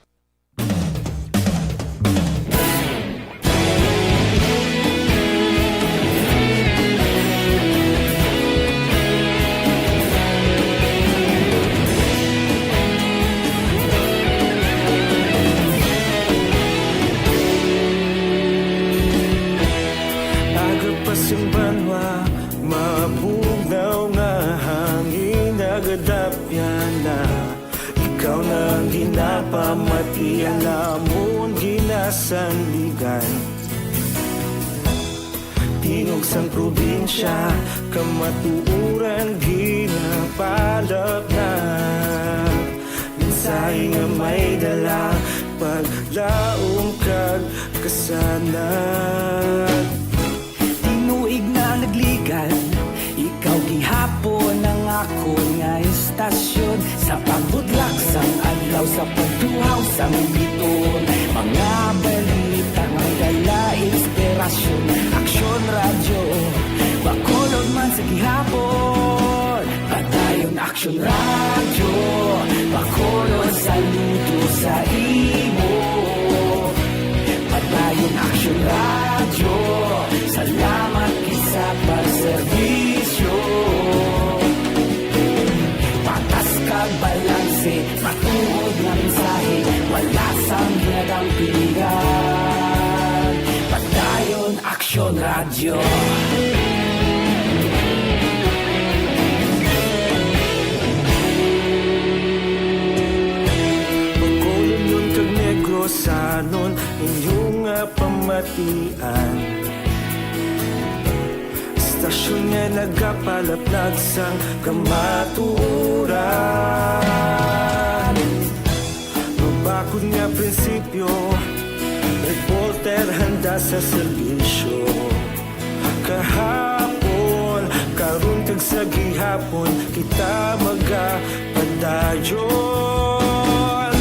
Aga pa sing banwa, mabugnaw nga hangin nagadapyan na. Ikaw na ang ginapamati, ang amon ginasandigan. Tingog sang probinsya, kamatuoran ginapalapnap. paglaom kag kasanag. Tinuig na nagligan, ikaw gihapon ang akon nga istasyon. Sa pagbudlak sang adlaw, sa pagduhaw sang biton, mga balita nga may dala inspirasyon. Aksyon Radyo, Bacolod man sa gihapon. Padayon Aksyon Radyo, Bacolod, saludo sa imo. Padayon Aksyon Radyo, salamat gid sa pagserbisyo. Patas kag balanse, matuod nga mensahe, wala sang ginadampigan. Padayon Aksyon Radyo. Bacolodnon kag Negrosanon, inyo nga pamatian. Istasyon nga nagapalaplag sang kamatuoran. Mabakod nga prinsipyo, reporter handa sa serbisyo. Kahapon, karon kag sa gihapon, kita magapadayon.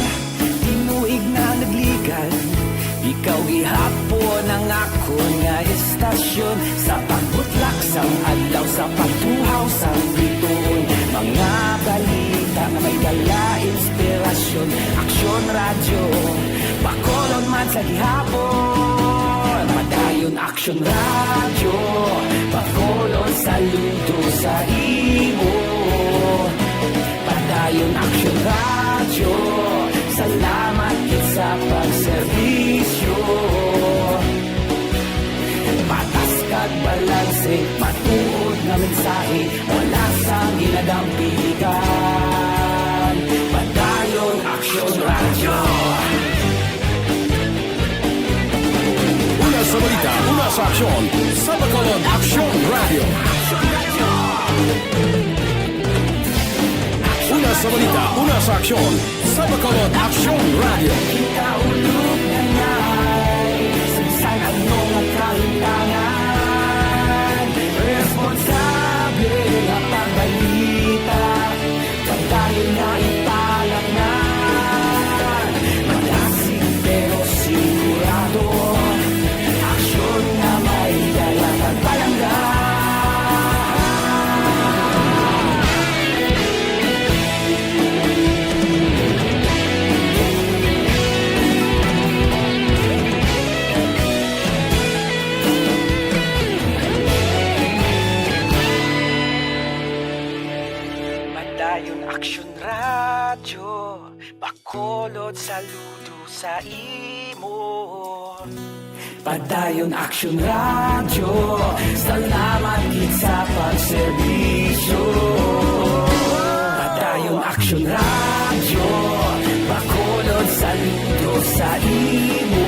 Tinuig na nagligan, ikaw gihapon ang akon nga istasyon. Sa pagbutlak sang adlaw, sa pagtuhaw sang bituon, mga balita nga may dala inspirasyon. Aksyon Radyo, Bacolod man sa gihapon. Padayon Aksyon Radyo, Bacolod, saludo sa imo. Padayon Aksyon Radyo, salamat gid sa pagserbisyo. Patas kag balanse, matuod nga mensahe, wala sang ginadampigan. Padayon Aksyon Radyo. Una sa balita, una sa aksyon, sa Bacolod Aksyon Radyo. Una sa balita, una sa aksyon, sa Bacolod Aksyon Radyo. Kita ulog na ngay, sa bisan ano nga kahitangan, responsable nga pagbalita. Padayon nga ipalangnan, malasing pero sigurado, aksyon nga may dala kag palangga. Padayon Aksyon Radyo, Bacolod, saludo sa imo. Padayon Aksyon Radyo, salamat gid sa pagserbisyo. Padayon Aksyon Radyo, Bacolod, saludo sa imo.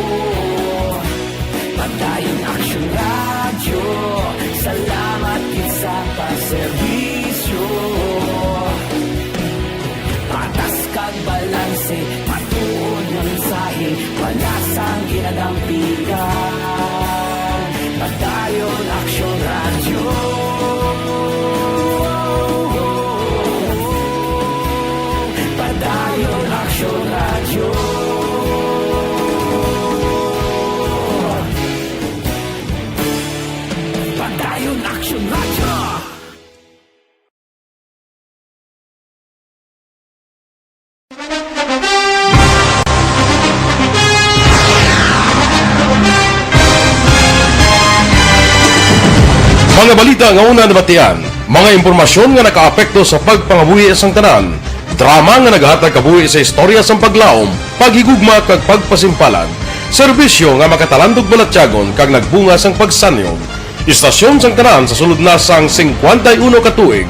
Padayon Aksyon Radyo, salamat gid sa pagserbisyo. Patas kag balanse, matuod nga mensahe, wala sang ginadampigan. Padayon Aksyon Radyo. Padayon Aksyon Radyo. Padayon Aksyon Radyo. Mga balita nga una nabatian, mga impormasyon nga nakaapekto sa pagpangabuhi sang tanan, drama nga nagahatag kabuhi sa istorya sang paglaom, paghigugma kag pagpasimpalan, serbisyo nga makatalandog balatyagon kag nagbunga sang pagsanyog. Istasyon sang tanan sa sulod na sang singkwenta y uno ka tuig,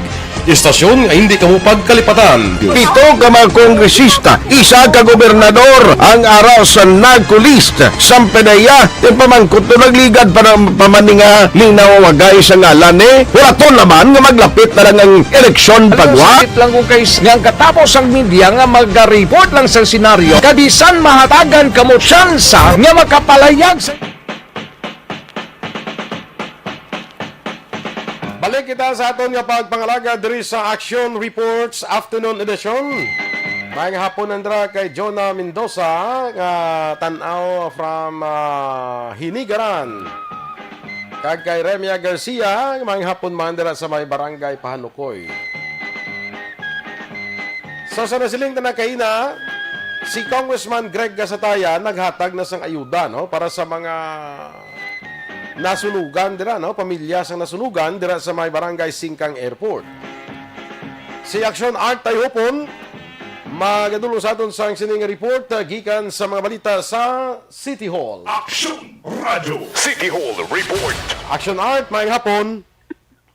Istasyon nga hindi kamo pagkalipatan. Pito ka mga kongresista, isa ka gobernador ang ara sa NAGCO list. Sang P D E A, ti pamangkot to nagligad pa na, pa man ni nga ning nawawagay sa ngalan ni. Hulaton naman nga maglapit na lang ang eleksyon. Alam mo, pagwa. Sakit lang kung kay nga ang katapos ang media nga mag-report lang sa senaryo, kabisan mahatagan kamo tsansa nga makapalayag sa Balik kita sa aton nga pagpangalaga diri sa Action Reports Afternoon Edition. Maayong hapon nandra kay Jonah Mendoza nga tan-aw from, ah, Hinigaran. Kag kay Remia Garcia, maayong hapon man dira sa may Barangay Pahanukoy. So, sa nasiling ta na kaina, si Congressman Greg Gasataya naghatag na sang ayuda, no, para sa mga nasunugan dira, no, pamilya sang nasunugan dira sa may Barangay Singkang Airport. Si Action Art Tayhupon magadulong sa aton sang sining report, ah, gikan sa mga balita sa City Hall. Action Radio City Hall Report. Action Art, maayong hapon.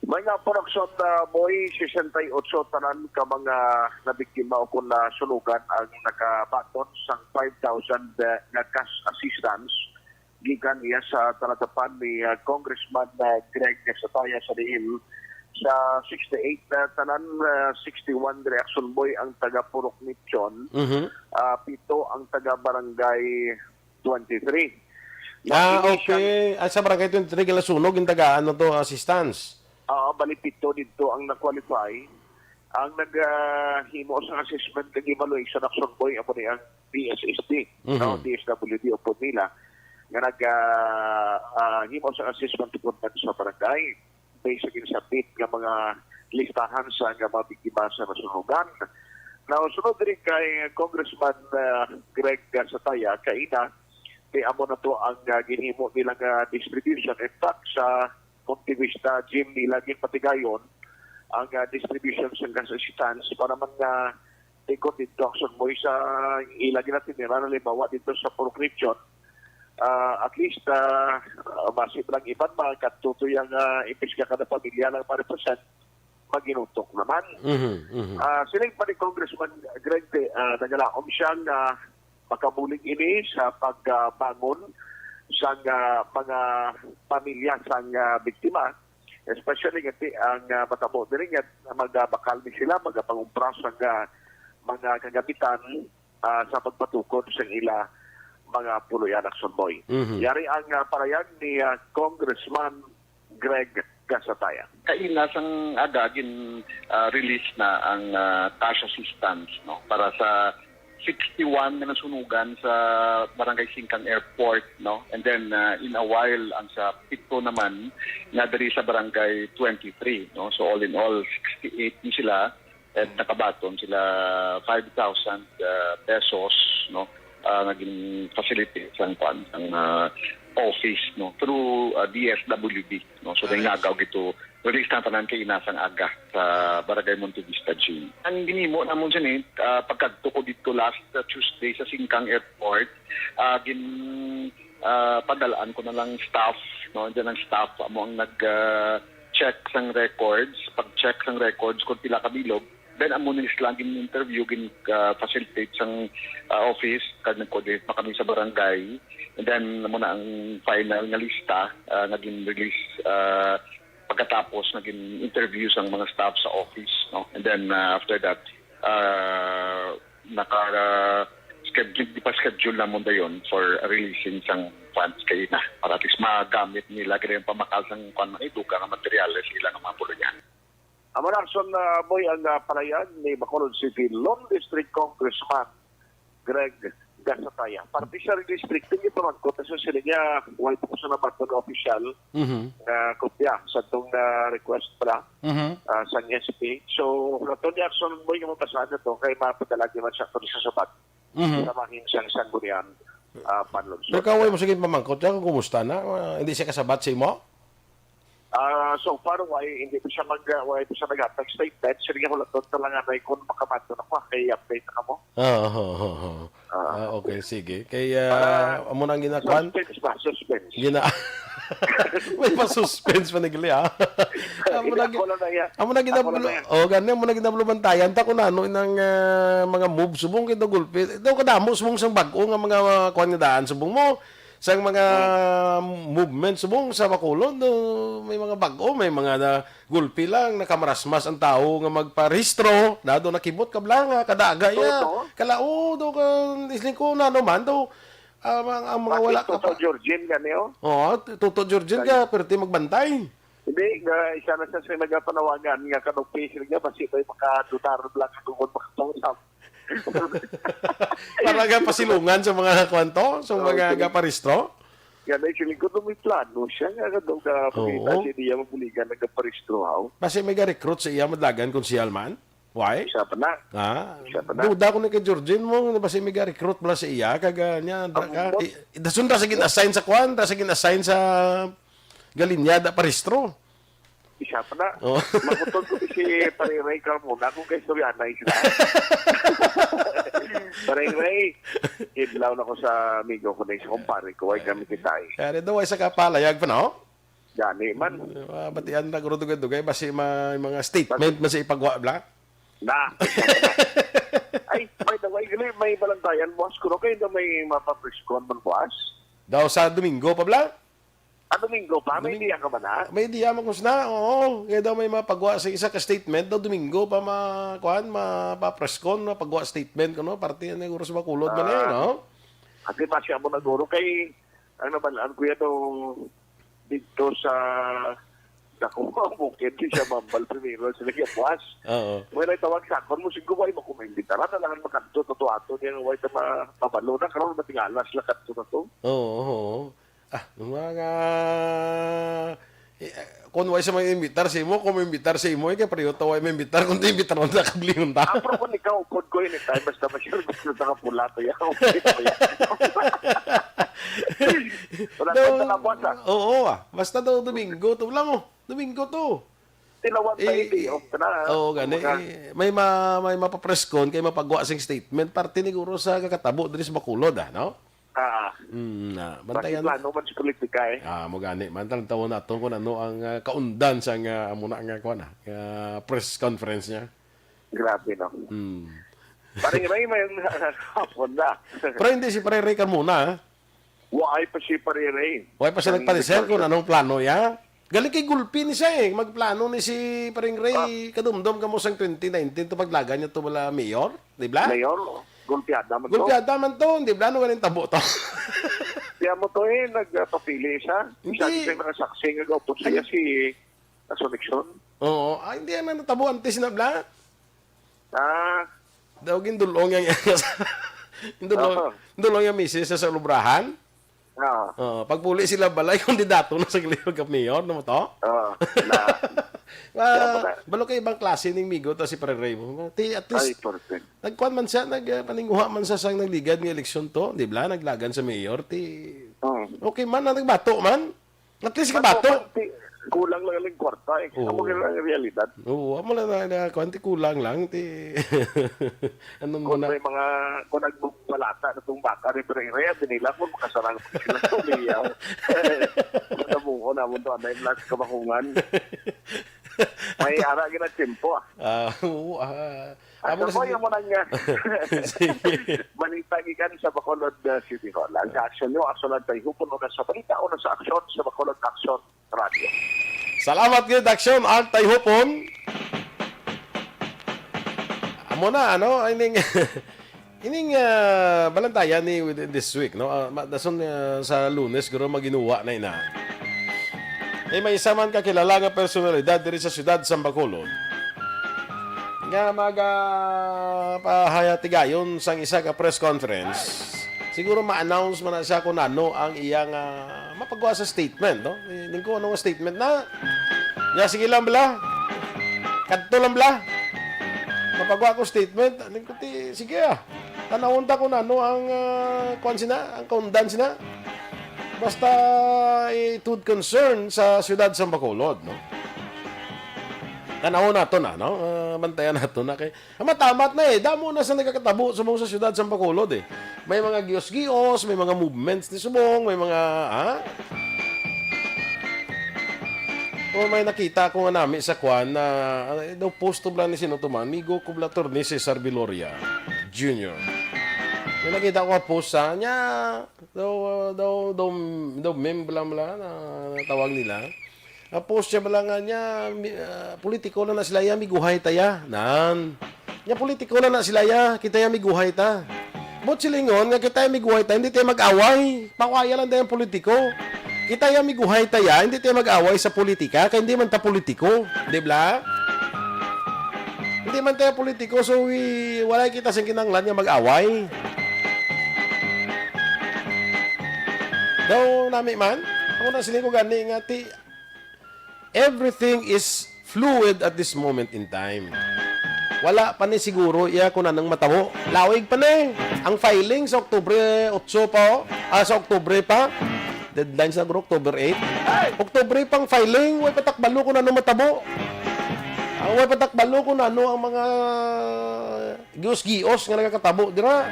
May nga production, ah, boy, sesenta y ocho tanan ka mga nabiktima o kung nasunugan ang nakabaton sang five thousand, ah, nga cash assistance gikan iya sa talatapan ni, ah, Congressman, ah, Greg Sataya sa diin sa sixty-eight na tanan, ah, sixty-one reaction boy ang taga Purok Mityon, Mhm. ah, pito ang taga Barangay twenty-three. Ah, Initial okay. Ah, sa Barangay twenty-three, ginasunog yung taga, ano to, assistance? Ah, bali pito dito ang na-qualify. Ang nag, ah, himo sa assessment kag evaluation action boy, amo ni ang D S S D, Mhm. no? D S W D o po nila. Nga nag, ah, ah, himo sa assessment tungkol man sa barangay. Based sa ginsabit nga mga listahan sa nga mga biktima sa nasunugan. Now, sunod diri kay Congressman, ah, Greg Sataya, kaina, kay amo na to ang, ah, ginhimo nila nga distribution. In fact, sa Monte Vista Gym nila ginpatigayon ang, ah, distribution sa gas assistance para man nga ikot dito ang sugmoy sa ila ginatiniran, halimbawa dito sa Purok Region. Ah, at least, ah, ah, basi lang iban makakatutoy ang, ah, imbis nga kada pamilya lang ma-represent, maginutok naman. Mhm, mhm. Ah, siling pa ni Congressman Greg, ah, nagalaom siya nga makabulig ini sa pagbangon sang, ah, mga pamilya sang, ah, biktima, especially nga ti-, ang, ah, matabo diri nga magabakal ni sila, magapangumpra sang, ah, mga kagamitan, ah, sa pagpatukod sang ila mga puloy-anak, Sunboy. Mhm. Yari ang, ah, parayag ni, ah, Congressman Greg Gasataya. Kaina sang aga gin, ah, release na ang, ah, cash assistance, no, para sa sixty-one nga nasunugan sa Barangay Singkang Airport, no? And then, ah, in a while, ang sa pito naman nga diri sa Barangay twenty-three, no? So, all in all, sixty-eight ni sila, and nakabaton sila five thousand, ah, pesos, no? Ah, nga gin-facilitate sang, kwan, sang, ah, office, no? Through, ah, D S W D, no? So, Nice. Nangagaw gito, release na tanan kaina sang aga sa Barangay Monte Vista Gym. Ang ginhimo namon sini, ah, pagkadto ko dito last, ah, Tuesday sa Singkang Airport, ah, gin, ah, padalaan ko na lang staff, no? Diyan ang staff amo ang nag, ah, check sang records, pag-check sang records kung pila ka bilog. Then amo ni sila gin-interview, gin, ah, facilitate sang, ah, office, kag nag-coordinate pa kami sa barangay. And then amo na ang final nga lista, ah, nga gin-release, ah, pagkatapos nga gin-interview sang mga staff sa office, no? And then, ah, after that, ah, naka, ah, schedule, di pa schedule namon dayon for releasing sang funds kaina para at least magamit nila kini ang pamakal sang, kwan man, idugang nga materyales sa ila nga mga puloy-anan. Amo na, Action, ah, Boy, ang, ah, parayag ni Bacolod City Lone District Congressman Greg Gasataya. Parte siya rin district, hindi pa magkot. So, sila niya, wala pa ko sa nabato nga official Mhm. nga kopya sa tong, ah, request pala, Mhm. ah, sa S P. So, nato ni Action Boy nga mapasahan na to, kay mapadala di man siya to sa sabat Mhm. sa mahinsang sanggunian, ah, panlungsod. Pero kaway mo sige pamangkot niya kung kumusta na. Ah, hindi siya kasabat sa imo? Ah, so far, why, hindi pa siya mag, ah, why pa siya naghatag statement. Sige, hulaton ta lang, anay, kung makabato na ko, kay update na kamo. Ah, oo, oo, oo. Ah. Ah, okay, sige. Kay, ah, Para amo na ang ginakuan? Suspense ba? Suspense. Gina-, May pa-suspense pa ni gali, ha? Amo na gi-, Ako lang na yan. amo na Ako lang ginablo-, na yan. Oh, gani, amo na ginablo-, bantayan ta kung ano inang, ah, mga move subong kay daw gulpi. Daw kadamo subong sang bag-o nga mga, ah, kuwan nga daan subong mo. Sang mga Hmm. movement subong sa Bacolod, daw may mga bag-o, may mga na, gulpi lang, nakamarasmas ang tawo nga magparehistro, daw nakibot ka bala nga, kada aga iya. Totoo. Kala, oh, daw ka, isling ko na naman, daw, Ah, ang, ang mga Pati wala ka Toto pa. Georgine gani, oh. Oo, t-, Toto Georgine Kay ka, perti magbantay. Hindi, nga isa na siya sa nagapanawagan nga kanang office nga basi may makadutar lang ako kung makatausap. Para nga pasilungan sa mga kwanto, sa Oo, mga sige. gaparehistro? Nga na, siling ko, "Nung may plano siya nga, nga daw ka Oo. pakita siya, di niya mabuligan, nagaparehistro, haw." Basi may ga-recruit sa iya, madlagan konsehal man? Why? Siya pa na. Ah, Siya pa na. duda ko ni kay Georgine mo, basi may ga-recruit bala sa iya, kag, ah, niya, Ang ka, bot- i-, dason ra sa gin-assign sa kwan, ra sa gin-assign sa galinyada parehistro. Siya pa na. Oh. Mangutod ko si Pare Ray Carmona kung kay istoryanay sila. Pare Ray, idlaw na ko sa amigo ko na sa kumpare ko, ay kami kita eh. Kaya daw ay sa kapalayag pa, no? Gani man. Ah, batian na guro dugay-dugay, basi may mga statement man sa ipagwa, bla? Na. Ay, by the way, gali, may balantayan, boss, kuno kayo na may mapapriskon man, boss? Daw sa Domingo pa, bla? Ah, Domingo pa? May Domingo. Diya ka ba na? May diya man, kusna, oo. Kaya daw may mapagwa sa isa ka statement, daw Domingo pa ma-, kuan, mapapreskon, mapagwa statement, kuno, parte yan, siguro sa Bacolod man eh, Ah. no? Ate, masya mo na, guro, kay, ang nabalaan ko yan, nung dito sa, sa Bukid, di siya mambal primero, sila kaya buwas. Oo. Mo na tawag sa akon, mo siguro, "Ay, mo ko maimbitar, na lang makadto, to, to, ato, niya, way ta ma-, mabalo na, karon matingala sila kadto na to." Oo, oo. Ah, mga, eh, kung way sa may imbitar sa imo, kung may imbitar sa imo, eh, kaya pareho to, way may imbitar, kung imbitar mo, nakablingon ta. Ah, pero kung ikaw, upod ko yun, eh, tayo, basta masyado gusto sa kapula, to, yan. Wala Daw, tayong nakabuhat, ah. Oo, ah. Basta daw Domingo to. Wala mo, Domingo to. Tilawan tayo, Eh, day off ka na, ah. Oo, gani. Kumbaga, Eh, may ma-, may mapapreskon kay mapagwa sing statement. Parte ni guro sa kakatabo diri sa Bacolod, ah, no? Ah, Mm, na. Basta Bantayan. plano man sa politika, eh. Ah, mo gani. Man, talantawan naton kung ano ang, ah, kaundan sa nga, amo na nga, kuwan, ah, nga press conference niya. Grabe, no? Mm. Pare Ray, may hapon na. Pero hindi si Pare Ray Carmona, ah. Waay pa si Pare Ray. Waay pa siya Ang nagpareser kung negosyo. anong plano niya. Galing kay gulpi ni siya eh. Magplano ni si Paring Ray. Ah. Kadumdom ka mo sang twenty nineteen to paglagan niya to wala mayor, di ba? Mayor, gulpiada man to. Gulpiada man to, di ba? Ano galing tabo to? Kaya mo to eh, nagpapili siya. Hindi. Siya, siya nakasaksi nga gaupos siya Ay. si Asunción. Oo. Ah, hindi yan ang natabo antes na bla. Ah. Daw gindulong yang, gindulong, Oo. gindulong yang misis sa, sa lubrahan. Oo. Oo, pagpuli sila balay, kandidato na sa Mayor kag Mayor, no mo to? Oo, na. Ah, Kaya pala. balo kay ibang klase ning migo to si Pare Ray mo. Ti, at least, Ay, perfect. nagkuan man siya, nag, ah, paninguha man siya sang nagligad nga eleksyon to, di ba? Naglagan sa mayor, ti, Hmm. okay man, ang nagbato man. At least Bato kabato. man, ti, kulang lang ang kwarta eh. Oo. Amo lang ang realidad. Oo, amo lang na, na, kuwan, ti kulang lang, ti, ano mo Kung na? may mga, kung nagbalata na tong baka ni Pare Ray, di nila kung makasarang pa sila sa liyaw. Matamungo na mo to, anay lang sa kabakungan. May ara gina tiyempo, ah. Ah, oo, ah. At Amo na ako sige. yung muna nga. Sige. Balita gikan sa Bacolod, uh, City Hall. Ang sa aksyon nyo, aksyon ang tayhupon o sa balita o sa aksyon sa Bacolod Aksyon Radio. Salamat gid, Aksyon ang tayhupon. Amo na, ano, ining, ining, ah, balantayan ni within this week, no? Ah, ma-, dason, ah, sa Lunes, guro maginuwa na ina. Eh, may isa man kakilala nga personalidad diri sa siyudad sa Bacolod nga maga-, pahayatigayon sang isa ka press conference. Siguro ma-announce man na siya kung ano ang iyang, ah, mapagawa sa statement, no? Eh, ning ko, ano nga statement na? Ya, sige lang, bala. Kadto lang, bala. Mapagawa ko statement. Ning ko, ti, sige, ah. Tanawon ta kung ano ang, ah, kuwan sina, ang kaundan sina. Basta, eh, it would concern sa siyudad sa Bacolod, no? Tanawon nato na, no? Ah, bantayan nato na kay, ah, matamat na eh. Damo na sa nagakatabo subong sa siyudad sa Bacolod eh. May mga gios-gios, may mga movements ni subong, may mga, ha? O may nakita ko nga nami sa kwan na, ah, daw post to bala ni sino to man, migo ko bala, Attorney Cesar Viloria Junior. May nakita ko nga post sa niya, daw, daw, daw, daw meme bala, bala na tawag nila. Nga post siya bala nga niya, mi-, ah, politiko na na sila ya, miguhay ta ya. Nan. Nya politiko na na sila ya, kita ya miguhay ta. But silingon nga kita ya miguhay ta, hindi tayo mag-away. Pawaya lang tayo ang politiko. Kita ya miguhay ta ya, hindi tayo mag-away sa politika, kay hindi man ta politiko, di ba? Hindi man tayo politiko, so we, wala kita sing kinahanglan nga mag-away. Daw nami man, ako na siling ko gani nga ti, everything is fluid at this moment in time. Wala pa ni siguro iya kung anong matabo. Lawig pa ni. Ang filing sa Oktubre otso pa, oh. Ah, sa Oktubre pa. Deadline sa October eight. Oktubre pang filing, way patakbalo kung ano matabo. Ang way patakbalo kung ano ang mga gios-gios nga nagakatabo dira.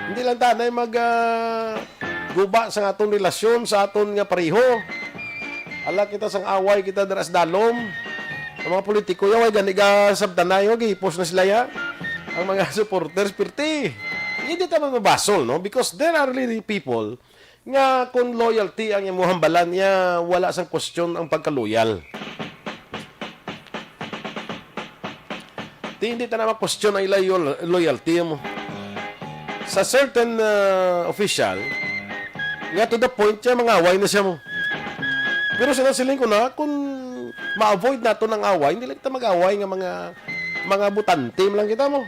Hindi lang tanay mag, ah, guba sa aton relasyon sa aton nga pareho. Ala kita sang away kita dira sa dalom. Ang mga politiko ya, way gani ga sabtanay, oh, gihipos na sila ya. Ang mga supporters, pirti. Hindi ta man mabasol, no? Because there are really people nga kung loyalty ang imo hambalan niya, wala sang question ang pagka-loyal. Di, hindi ta na ma-question ang ila loyal-, loyalty mo. Sa certain, uh, official, nga to the point siya, mangaway na siya mo. Pero sa nasiling ko na, kung ma-avoid nato ng away, hindi lang kita mag-away nga mga, mga butante man lang kita mo.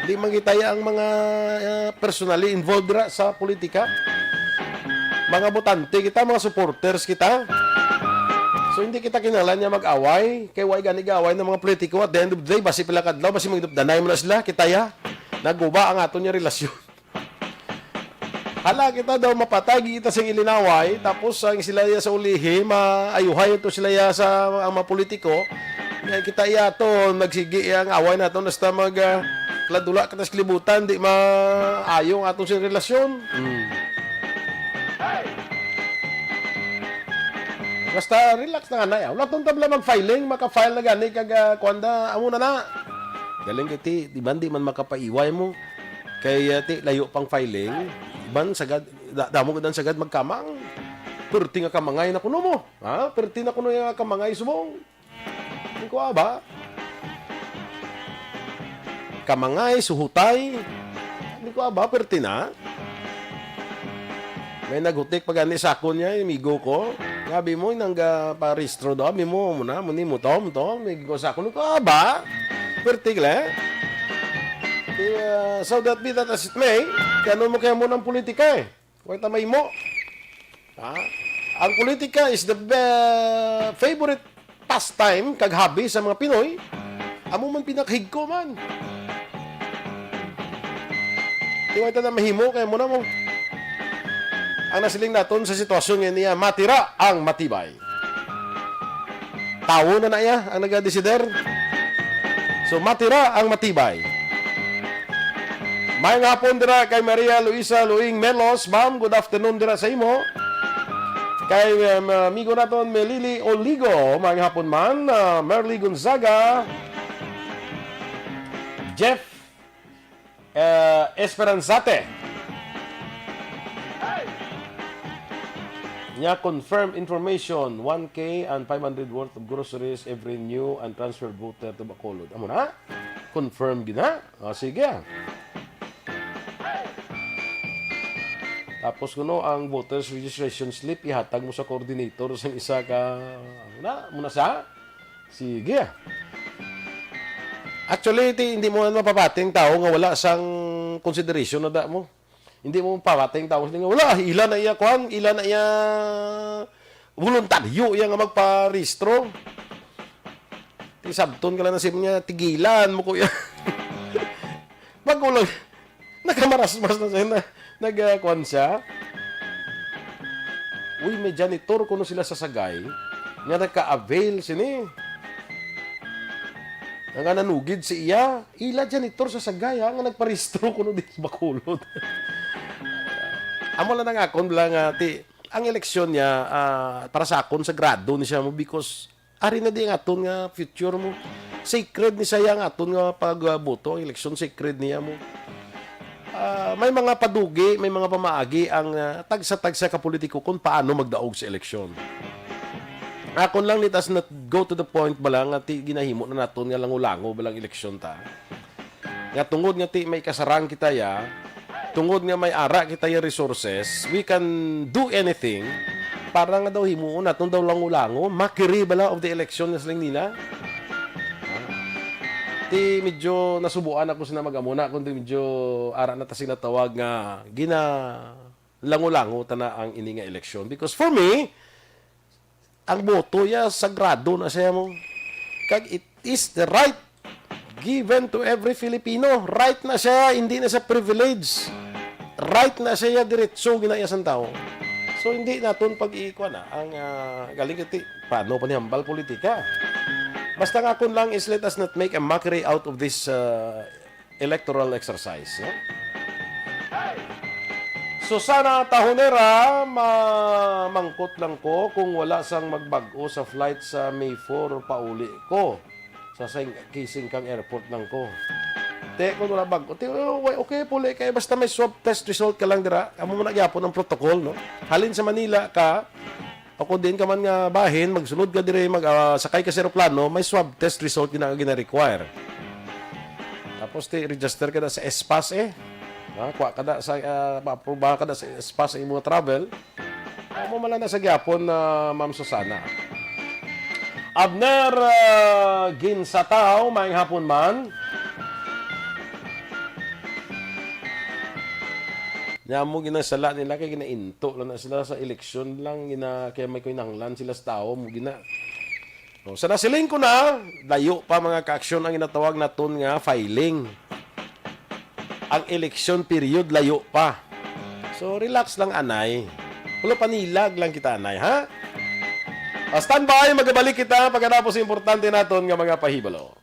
Hindi man kita ang mga, uh, personally involved dira sa politika. Mga butante kita, mga supporters kita. So, hindi kita kinahanglan niya mag-away. Kay way gani gaaway ng mga politiko. At the end of the day, basi pila kadlaw, basi magdupdanay mo na sila. Kita ya, naguba ang aton niya relasyon. Hala, kita daw mapatay, kita sing ilinaway. Tapos, ang sila ya sa ulihi, maayuhay ito sila ya sa ang mga politiko. Nga kita iya to, nagsigi iya ang away nato, basta mag, ah, kladula kita sa kalibutan, di maayo ang aton sing relasyon. Hmm. Basta relax na nga na, ya. Wala tong tabla mag-filing, maka-file na gani kag, ah, kuwan da, amo na na. Galing kay ti, di man, di man makapaiway mo. Kay, ah, ti, layo pang filing, iban sagad, da-, damo gud ang sagad magkamang. Perti nga kamangay na kuno mo, ha? Perti na kuno nga kamangay subong. Di ko aba. Kamangay, suhutay. Di ko aba, perti na. May naghutik pa gani sa akon niya, amigo ko. Sabi mo, nang, ah, parehistro daw. Sabi mo, mo na, mo ni mo to, mo to. May ko sa akon, ko, "Ah, ba? Perti, gle." Kaya, so that be that as it may, kaya ano mo kaya mo ng politika eh? Huwag ta mahimo. Ha? Ang politika is the be-, favorite pastime kag hobby sa mga Pinoy. Amo man pinakahigko man. Di man ta na mahimo, kaya mo na mo. Ang nasiling naton sa sitwasyon nga niya, matira ang matibay. Tawo na na iya ang nagadesider. So, matira ang matibay. May nga hapon dira kay Maria Luisa Luing Melos. Ma'am, good afternoon dira sa imo. Kay, um, amigo naton, Melili Oligo, may nga hapon man, uh, Merly Gonzaga, Jeff, uh, Esperanzate. Nya, confirm information, one K and five hundred worth of groceries every new and transfer voter to Bacolod. Amo na? Confirm gid na? O, sige. Tapos kuno ang voters registration slip ihatag mo sa coordinator sa isa ka, na, mo na sa? Sige. Actually, ti, hindi mo man mapapating tao nga wala sang consideration na da mo. Hindi mo mapapating tao nga wala, ila na iya kwan, ila na iya voluntaryo iya nga magparehistro. Ti sabton ka lang na siya, tigilan mo ko iya. Bago lang, nakamarasmas na siya, na, nag, ah, kwan siya. Uy, may janitor kuno sila sa Sagay nga naka-avail sini. Nga nanugid si iya, ila janitor sa Sagay, ha, nga nagparehistro kuno di sa Bacolod. Amo lang ang akon lang nga, ti, ang eleksyon niya, ah, para sa akon, sagrado ni siya mo, because ari na di ang aton nga future mo. Sacred ni siya ang aton nga pagboto, ang eleksyon sacred niya mo. Ah, may mga padugi, may mga pamaagi ang, ah, tagsa-tagsa ka politiko kung paano magdaog sa eleksyon. Akon lang, let us not go to the point bala nga ti ginahimo na naton nga lango-lango balang eleksyon ta. Nga tungod nga ti may kasarang kita ya, tungod nga may ara kita ya resources, we can do anything para nga daw himuon naton daw lango-lango, mockery bala of the election nga siling nila. Ti medyo nasubuan ako sina mag-amuna, kundi medyo ara na ta sila tawag nga gina lango-lango ta na ang ini nga eleksyon. Because for me, ang boto ya sagrado na siya mo. Kag it is the right given to every Filipino. Right na siya, hindi na siya privilege. Right na siya, diretso ginaiya sang tao. So, hindi naton pag-iikuan na ang, ah, galing kiti, paano pa ni hambal politika? Basta nga akon lang is, let us not make a mockery out of this, ah, electoral exercise, no? Susana Tahonera, mamangkot lang ko kung wala sang magbag-o sa flight sa May four pauli ko. Sa sing-, Kisingkang Airport lang ko. Te, kung wala bag-o, te, oh, way, okay, puli kay basta may swab test result ka lang dira. Amo man na gyapon ang protocol, no? Halin sa Manila ka, o kung diin ka man nga bahin, magsulod ka diri, mag, ah, sakay ka sa eroplano, may swab test result gina, gina-require. Tapos ti register ka na sa S-Pass eh. Ha? Kuha ka na sa, ah, maaprubahan ka na sa S-Pass ang imong travel. Amo man lang na sa gyapon na Ma'am Susana. Abner, ah, Ginsataw, maayong hapon man. Nya mo ginasala nila kay ginainto lang na sila sa eleksyon lang, gina, kaya may kinahanglan sila sa tao mo gina. O, sa nasiling ko na, layo pa mga ka-aksyon ang ginatawag naton nga filing. Ang election period layo pa. So, relax lang, anay. Wala panilag lang kita, anay, ha? Ah, standby, magabalik kita pagkatapos sa importante naton nga mga pahibalo.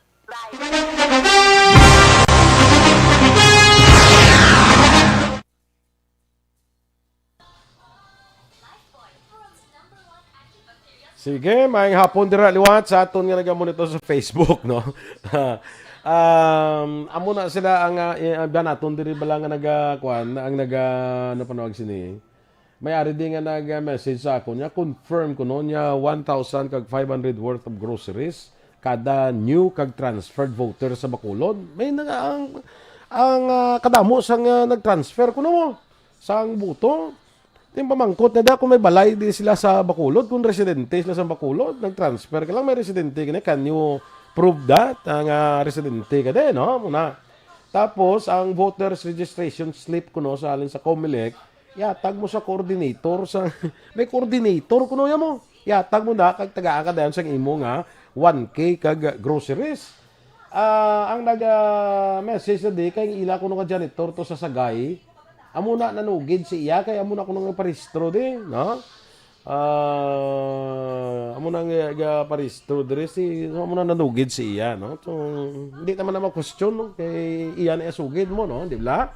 Sige, maayong hapon dira liwat sa aton nga nagamonitor sa Facebook, no? Um, amo na sila ang, ah, i-, ang naton diri bala nga naga, kuan, ang naga, ano panawag sini? May ari di nga nag-message sa akon niya, confirm ko no niya one thousand kag five hundred worth of groceries kada new kag transferred voter sa Bacolod. May na ang, ang, ah, kadamo sang, ah, nag-transfer kuno mo sang boto. Ting pamangkot na da kung may balay di sila sa Bacolod, kung residente sila sa Bacolod, nag-transfer ka lang, may residente ka na, can you prove that? Ang, ah, residente ka din, no? Muna. Tapos, ang voters registration slip kuno sa halin sa Comelec, yatag mo sa coordinator sa, may coordinator kuno ya mo. Yatag mo na, kag tagaan ka dayon sang imo nga one K kag groceries. Ah, ang naga-message na di, kay ila kuno nga janitor to sa Sagay, amo na nanugid si iya, kay amo na kuno nga parehistro di, no? Ah, amo na nga, nga parehistro diri si, amo na nanugid si iya, no? So, hindi naman na ma-question, no? Kay iya na iya sugid mo, no? Di ba?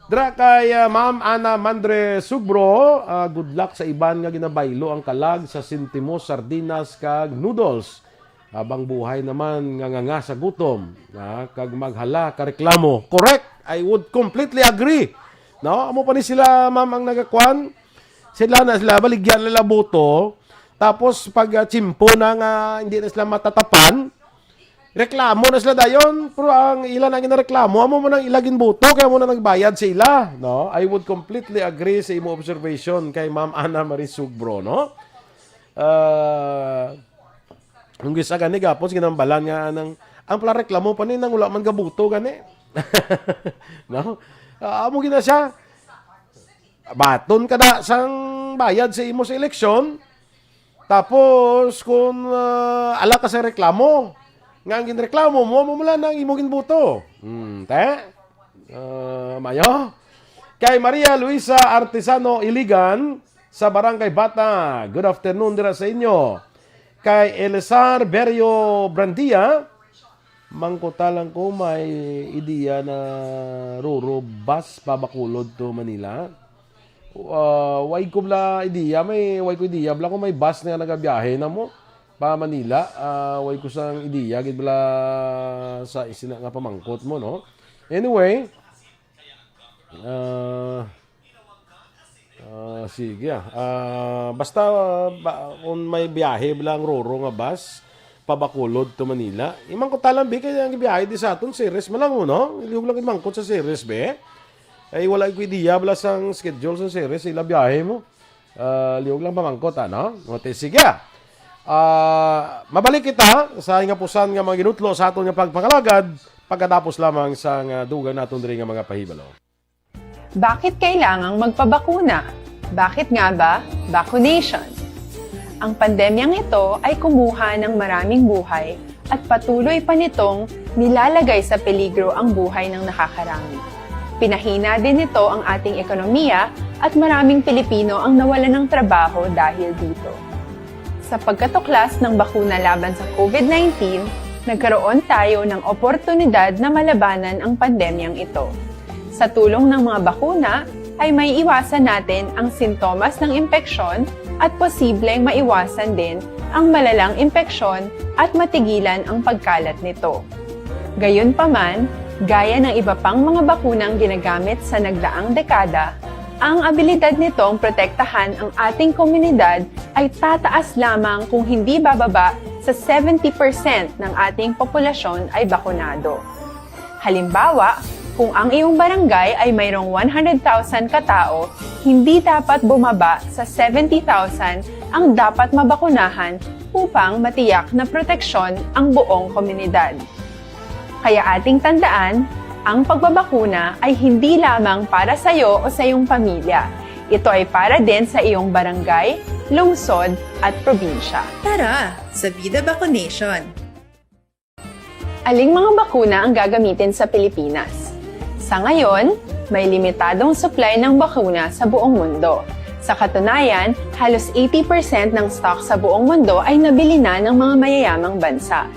Dira kay, ah, Ma'am Ana Mandre Sugro, ah, good luck sa iban nga ginabaylo ang kalag sa sentimo, sardinas kag noodles. Habang buhay naman nga nganga sa gutom, ah, kag maghala ka reklamo. Correct! I would completely agree. No? Amo pa ni sila, ma'am, ang nagakuan. Sila na sila, baligyan nila boto. Tapos pag, ah, tsimpo na nga hindi na sila matatapan, reklamo na sila dayon. Pero ang ila na ginareklamo, amo man ang ila ginboto, kaya mo na nagbayad sa ila. No? I would completely agree sa imo observation kay Ma'am Ana Marie Sugbro, no? Ah, Kung gisa gani gapos ginambalan nga anang, ang pala reklamo pa ni nang wala man gabuto gani. No? Ah, amo gina siya. Baton ka da sang bayad sa imo sa eleksyon. Tapos kung, ah, ala ka sa reklamo, nga ang ginreklamo mo, amo man lang ang imo ginbuto. Hmm, te? Ah, mayo? Kay Maria Luisa Artisano Iligan sa Barangay Bata, good afternoon dira sa inyo. Kay Elizar Berio Brandia, mangkuta lang ko, may ideya na ruro bus pa Bacolod to Manila? Ah, way ko bala ideya, may, way ko ideya bala kung may bus nga nagabiyahe na mo pa Manila. Ah, way ko sang ideya gid bala sa isina nga pamangkot mo, no? Anyway, ah, ah, sige, ah. Ah, basta, ah, ba, kung may biyahe bala ang Roro nga bus, pa Bacolod to Manila. Imangkot ta lang, be, kay ang biyahe di sa aton, Ceres man lang, no? Lihog lang imangkot sa Ceres, be. Ay, wala ko ideya bala sang schedule sa Ceres, ila biyahe mo. Ah, lihog lang pamangkot, ano? O, te, sige. Ah, mabalik kita sa ingapusan nga mga ginutlo sa aton nga pagpangalagad pagkatapos lamang sa nga dugang naton diri nga mga pahibalo. Bakit kailangang magpabakuna? Bakit nga ba vaccination? Ang pandemyang ito ay kumuha ng maraming buhay at patuloy pa nitong nilalagay sa peligro ang buhay ng nakakarami. Pinahina din nito ang ating ekonomiya at maraming Pilipino ang nawalan ng trabaho dahil dito. Sa pagkatuklas ng bakuna laban sa COVID nineteen, nagkaroon tayo ng oportunidad na malabanan ang pandemyang ito. Sa tulong ng mga bakuna, ay may iwasan natin ang sintomas ng impeksyon at posibleng maiwasan din ang malalang impeksyon at matigilan ang pagkalat nito. Gayunpaman, gaya ng iba pang mga bakunang ginagamit sa nagdaang dekada, ang abilidad nitong protektahan ang ating komunidad ay tataas lamang kung hindi bababa sa seventy percent ng ating populasyon ay bakunado. Halimbawa, kung ang iyong barangay ay mayroong one hundred thousand katao, hindi dapat bumaba sa seventy thousand ang dapat mabakunahan upang matiyak na proteksyon ang buong komunidad. Kaya ating tandaan, ang pagbabakuna ay hindi lamang para sa iyo o sa iyong pamilya. Ito ay para din sa iyong barangay, lungsod, at probinsya. Tara, sa Vida Vaccination! Aling mga bakuna ang gagamitin sa Pilipinas? Sa ngayon, may limitadong supply ng bakuna sa buong mundo. Sa katunayan, halos eighty percent ng stock sa buong mundo ay nabili na ng mga mayayamang bansa.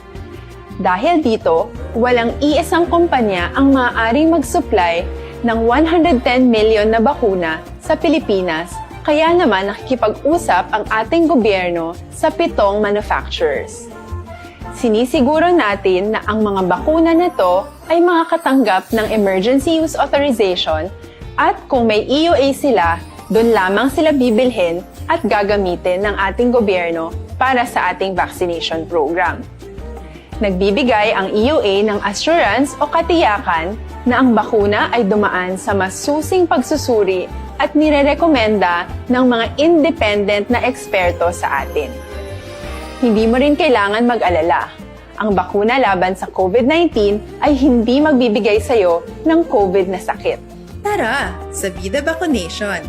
Dahil dito, walang iisang kumpanya ang maaaring mag-supply ng one hundred ten million na bakuna sa Pilipinas, kaya naman nakikipag-usap ang ating gobyerno sa pitong manufacturers. Sinisiguro natin na ang mga bakuna na to ay makakatanggap ng emergency use authorization at kung may E U A sila, doon lamang sila bibilhin at gagamitin ng ating gobyerno para sa ating vaccination program. Nagbibigay ang E U A ng assurance o katiyakan na ang bakuna ay dumaan sa masusing pagsusuri at nirerekomenda ng mga independent na eksperto sa atin. Hindi mo rin kailangan mag-alala. Ang bakuna laban sa COVID nineteen ay hindi magbibigay sa iyo ng COVID na sakit. Tara, sa Vida Vaccination!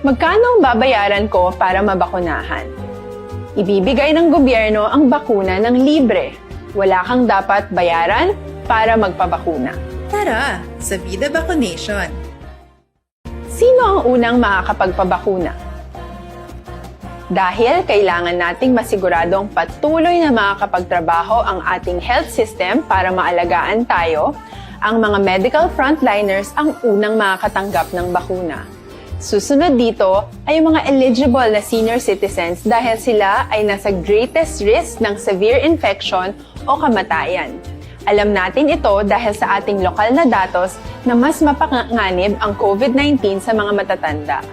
Magkano ang babayaran ko para mabakunahan? Ibibigay ng gobyerno ang bakuna ng libre. Wala kang dapat bayaran para magpabakuna. Tara, sa Vida Vaccination! Sino ang unang makakapagpabakuna? Dahil kailangan nating masiguradong patuloy na makakapagtrabaho ang ating health system para maalagaan tayo, ang mga medical frontliners ang unang makakatanggap ng bakuna. Susunod dito ay ang mga eligible na senior citizens dahil sila ay nasa greatest risk ng severe infection o kamatayan. Alam natin ito dahil sa ating lokal na datos na mas mapanganib ang COVID nineteen sa mga matatanda.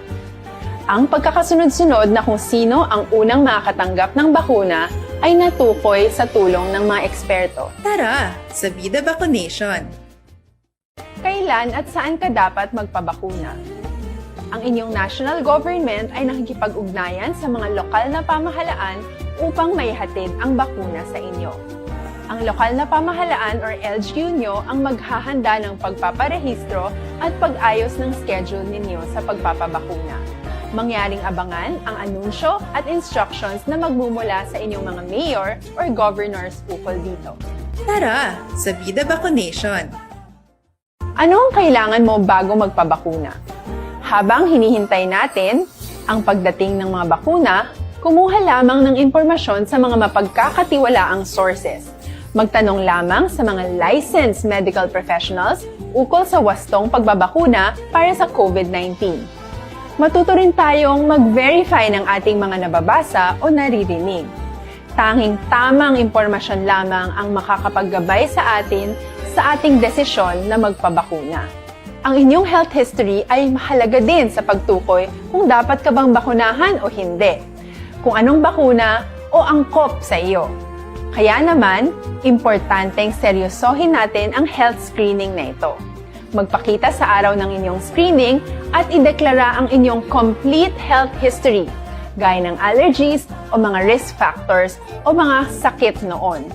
Ang pagkakasunod-sunod na kung sino ang unang makakatanggap ng bakuna ay natukoy sa tulong ng mga eksperto. Tara, sa Vida Vaccination! Kailan at saan ka dapat magpabakuna? Ang inyong national government ay nakikipag-ugnayan sa mga lokal na pamahalaan upang maihatid ang bakuna sa inyo. Ang lokal na pamahalaan or L G U nyo ang maghahanda ng pagpaparehistro at pag-ayos ng schedule ninyo sa pagpapabakuna. Mangyaring abangan ang anunsyo at instructions na magmumula sa inyong mga mayor or governors ukol dito. Tara, sa Vida Vaccination! Ano ang kailangan mo bago magpabakuna? Habang hinihintay natin ang pagdating ng mga bakuna, kumuha lamang ng impormasyon sa mga mapagkakatiwalaang sources. Magtanong lamang sa mga licensed medical professionals ukol sa wastong pagbabakuna para sa COVID nineteen. Matuto rin tayong mag-verify ng ating mga nababasa o naririnig. Tanging tamang impormasyon lamang ang makakapaggabay sa atin sa ating desisyon na magpabakuna. Ang inyong health history ay mahalaga din sa pagtukoy kung dapat ka bang bakunahan o hindi, kung anong bakuna o angkop sa iyo. Kaya naman, importanteng seryosohin natin ang health screening na ito. Magpakita sa araw ng inyong screening at ideklara ang inyong complete health history, gaya ng allergies o mga risk factors o mga sakit noon.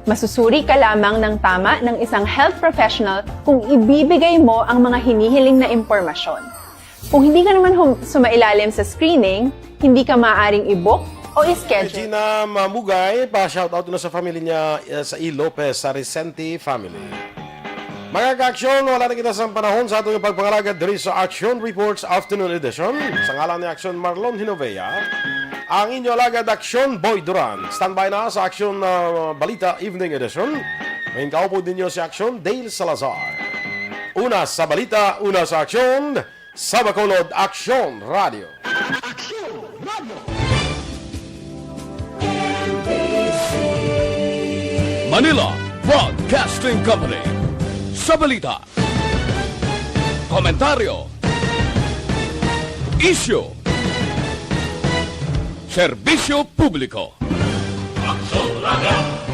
Masusuri ka lamang ng tama ng isang health professional kung ibibigay mo ang mga hinihiling na impormasyon. Kung hindi ka naman hum- sumailalim sa screening, hindi ka maaaring i-book o i-schedule. Regina Mamugay, pa-shoutout na sa family niya, eh, sa E. Lopez, sa Resente family. Mga ka-aksyon, wala na kita sa panahon sa atong pagpangalagad diri sa Action Reports Afternoon Edition. Sa ngalan ni Aksyon Marlon Hinovea, ang inyo alagad Aksyon Boy Duran. Standby na sa Aksyon, ah, Balita Evening Edition. Ang kaupod ninyo si Aksyon Dale Salazar. Una sa balita, una sa aksyon, sa Bacolod Aksyon Radio. Manila Broadcasting Company. Sa balita, komentaryo, isyu, serbisyo publiko. Aksyon Radio.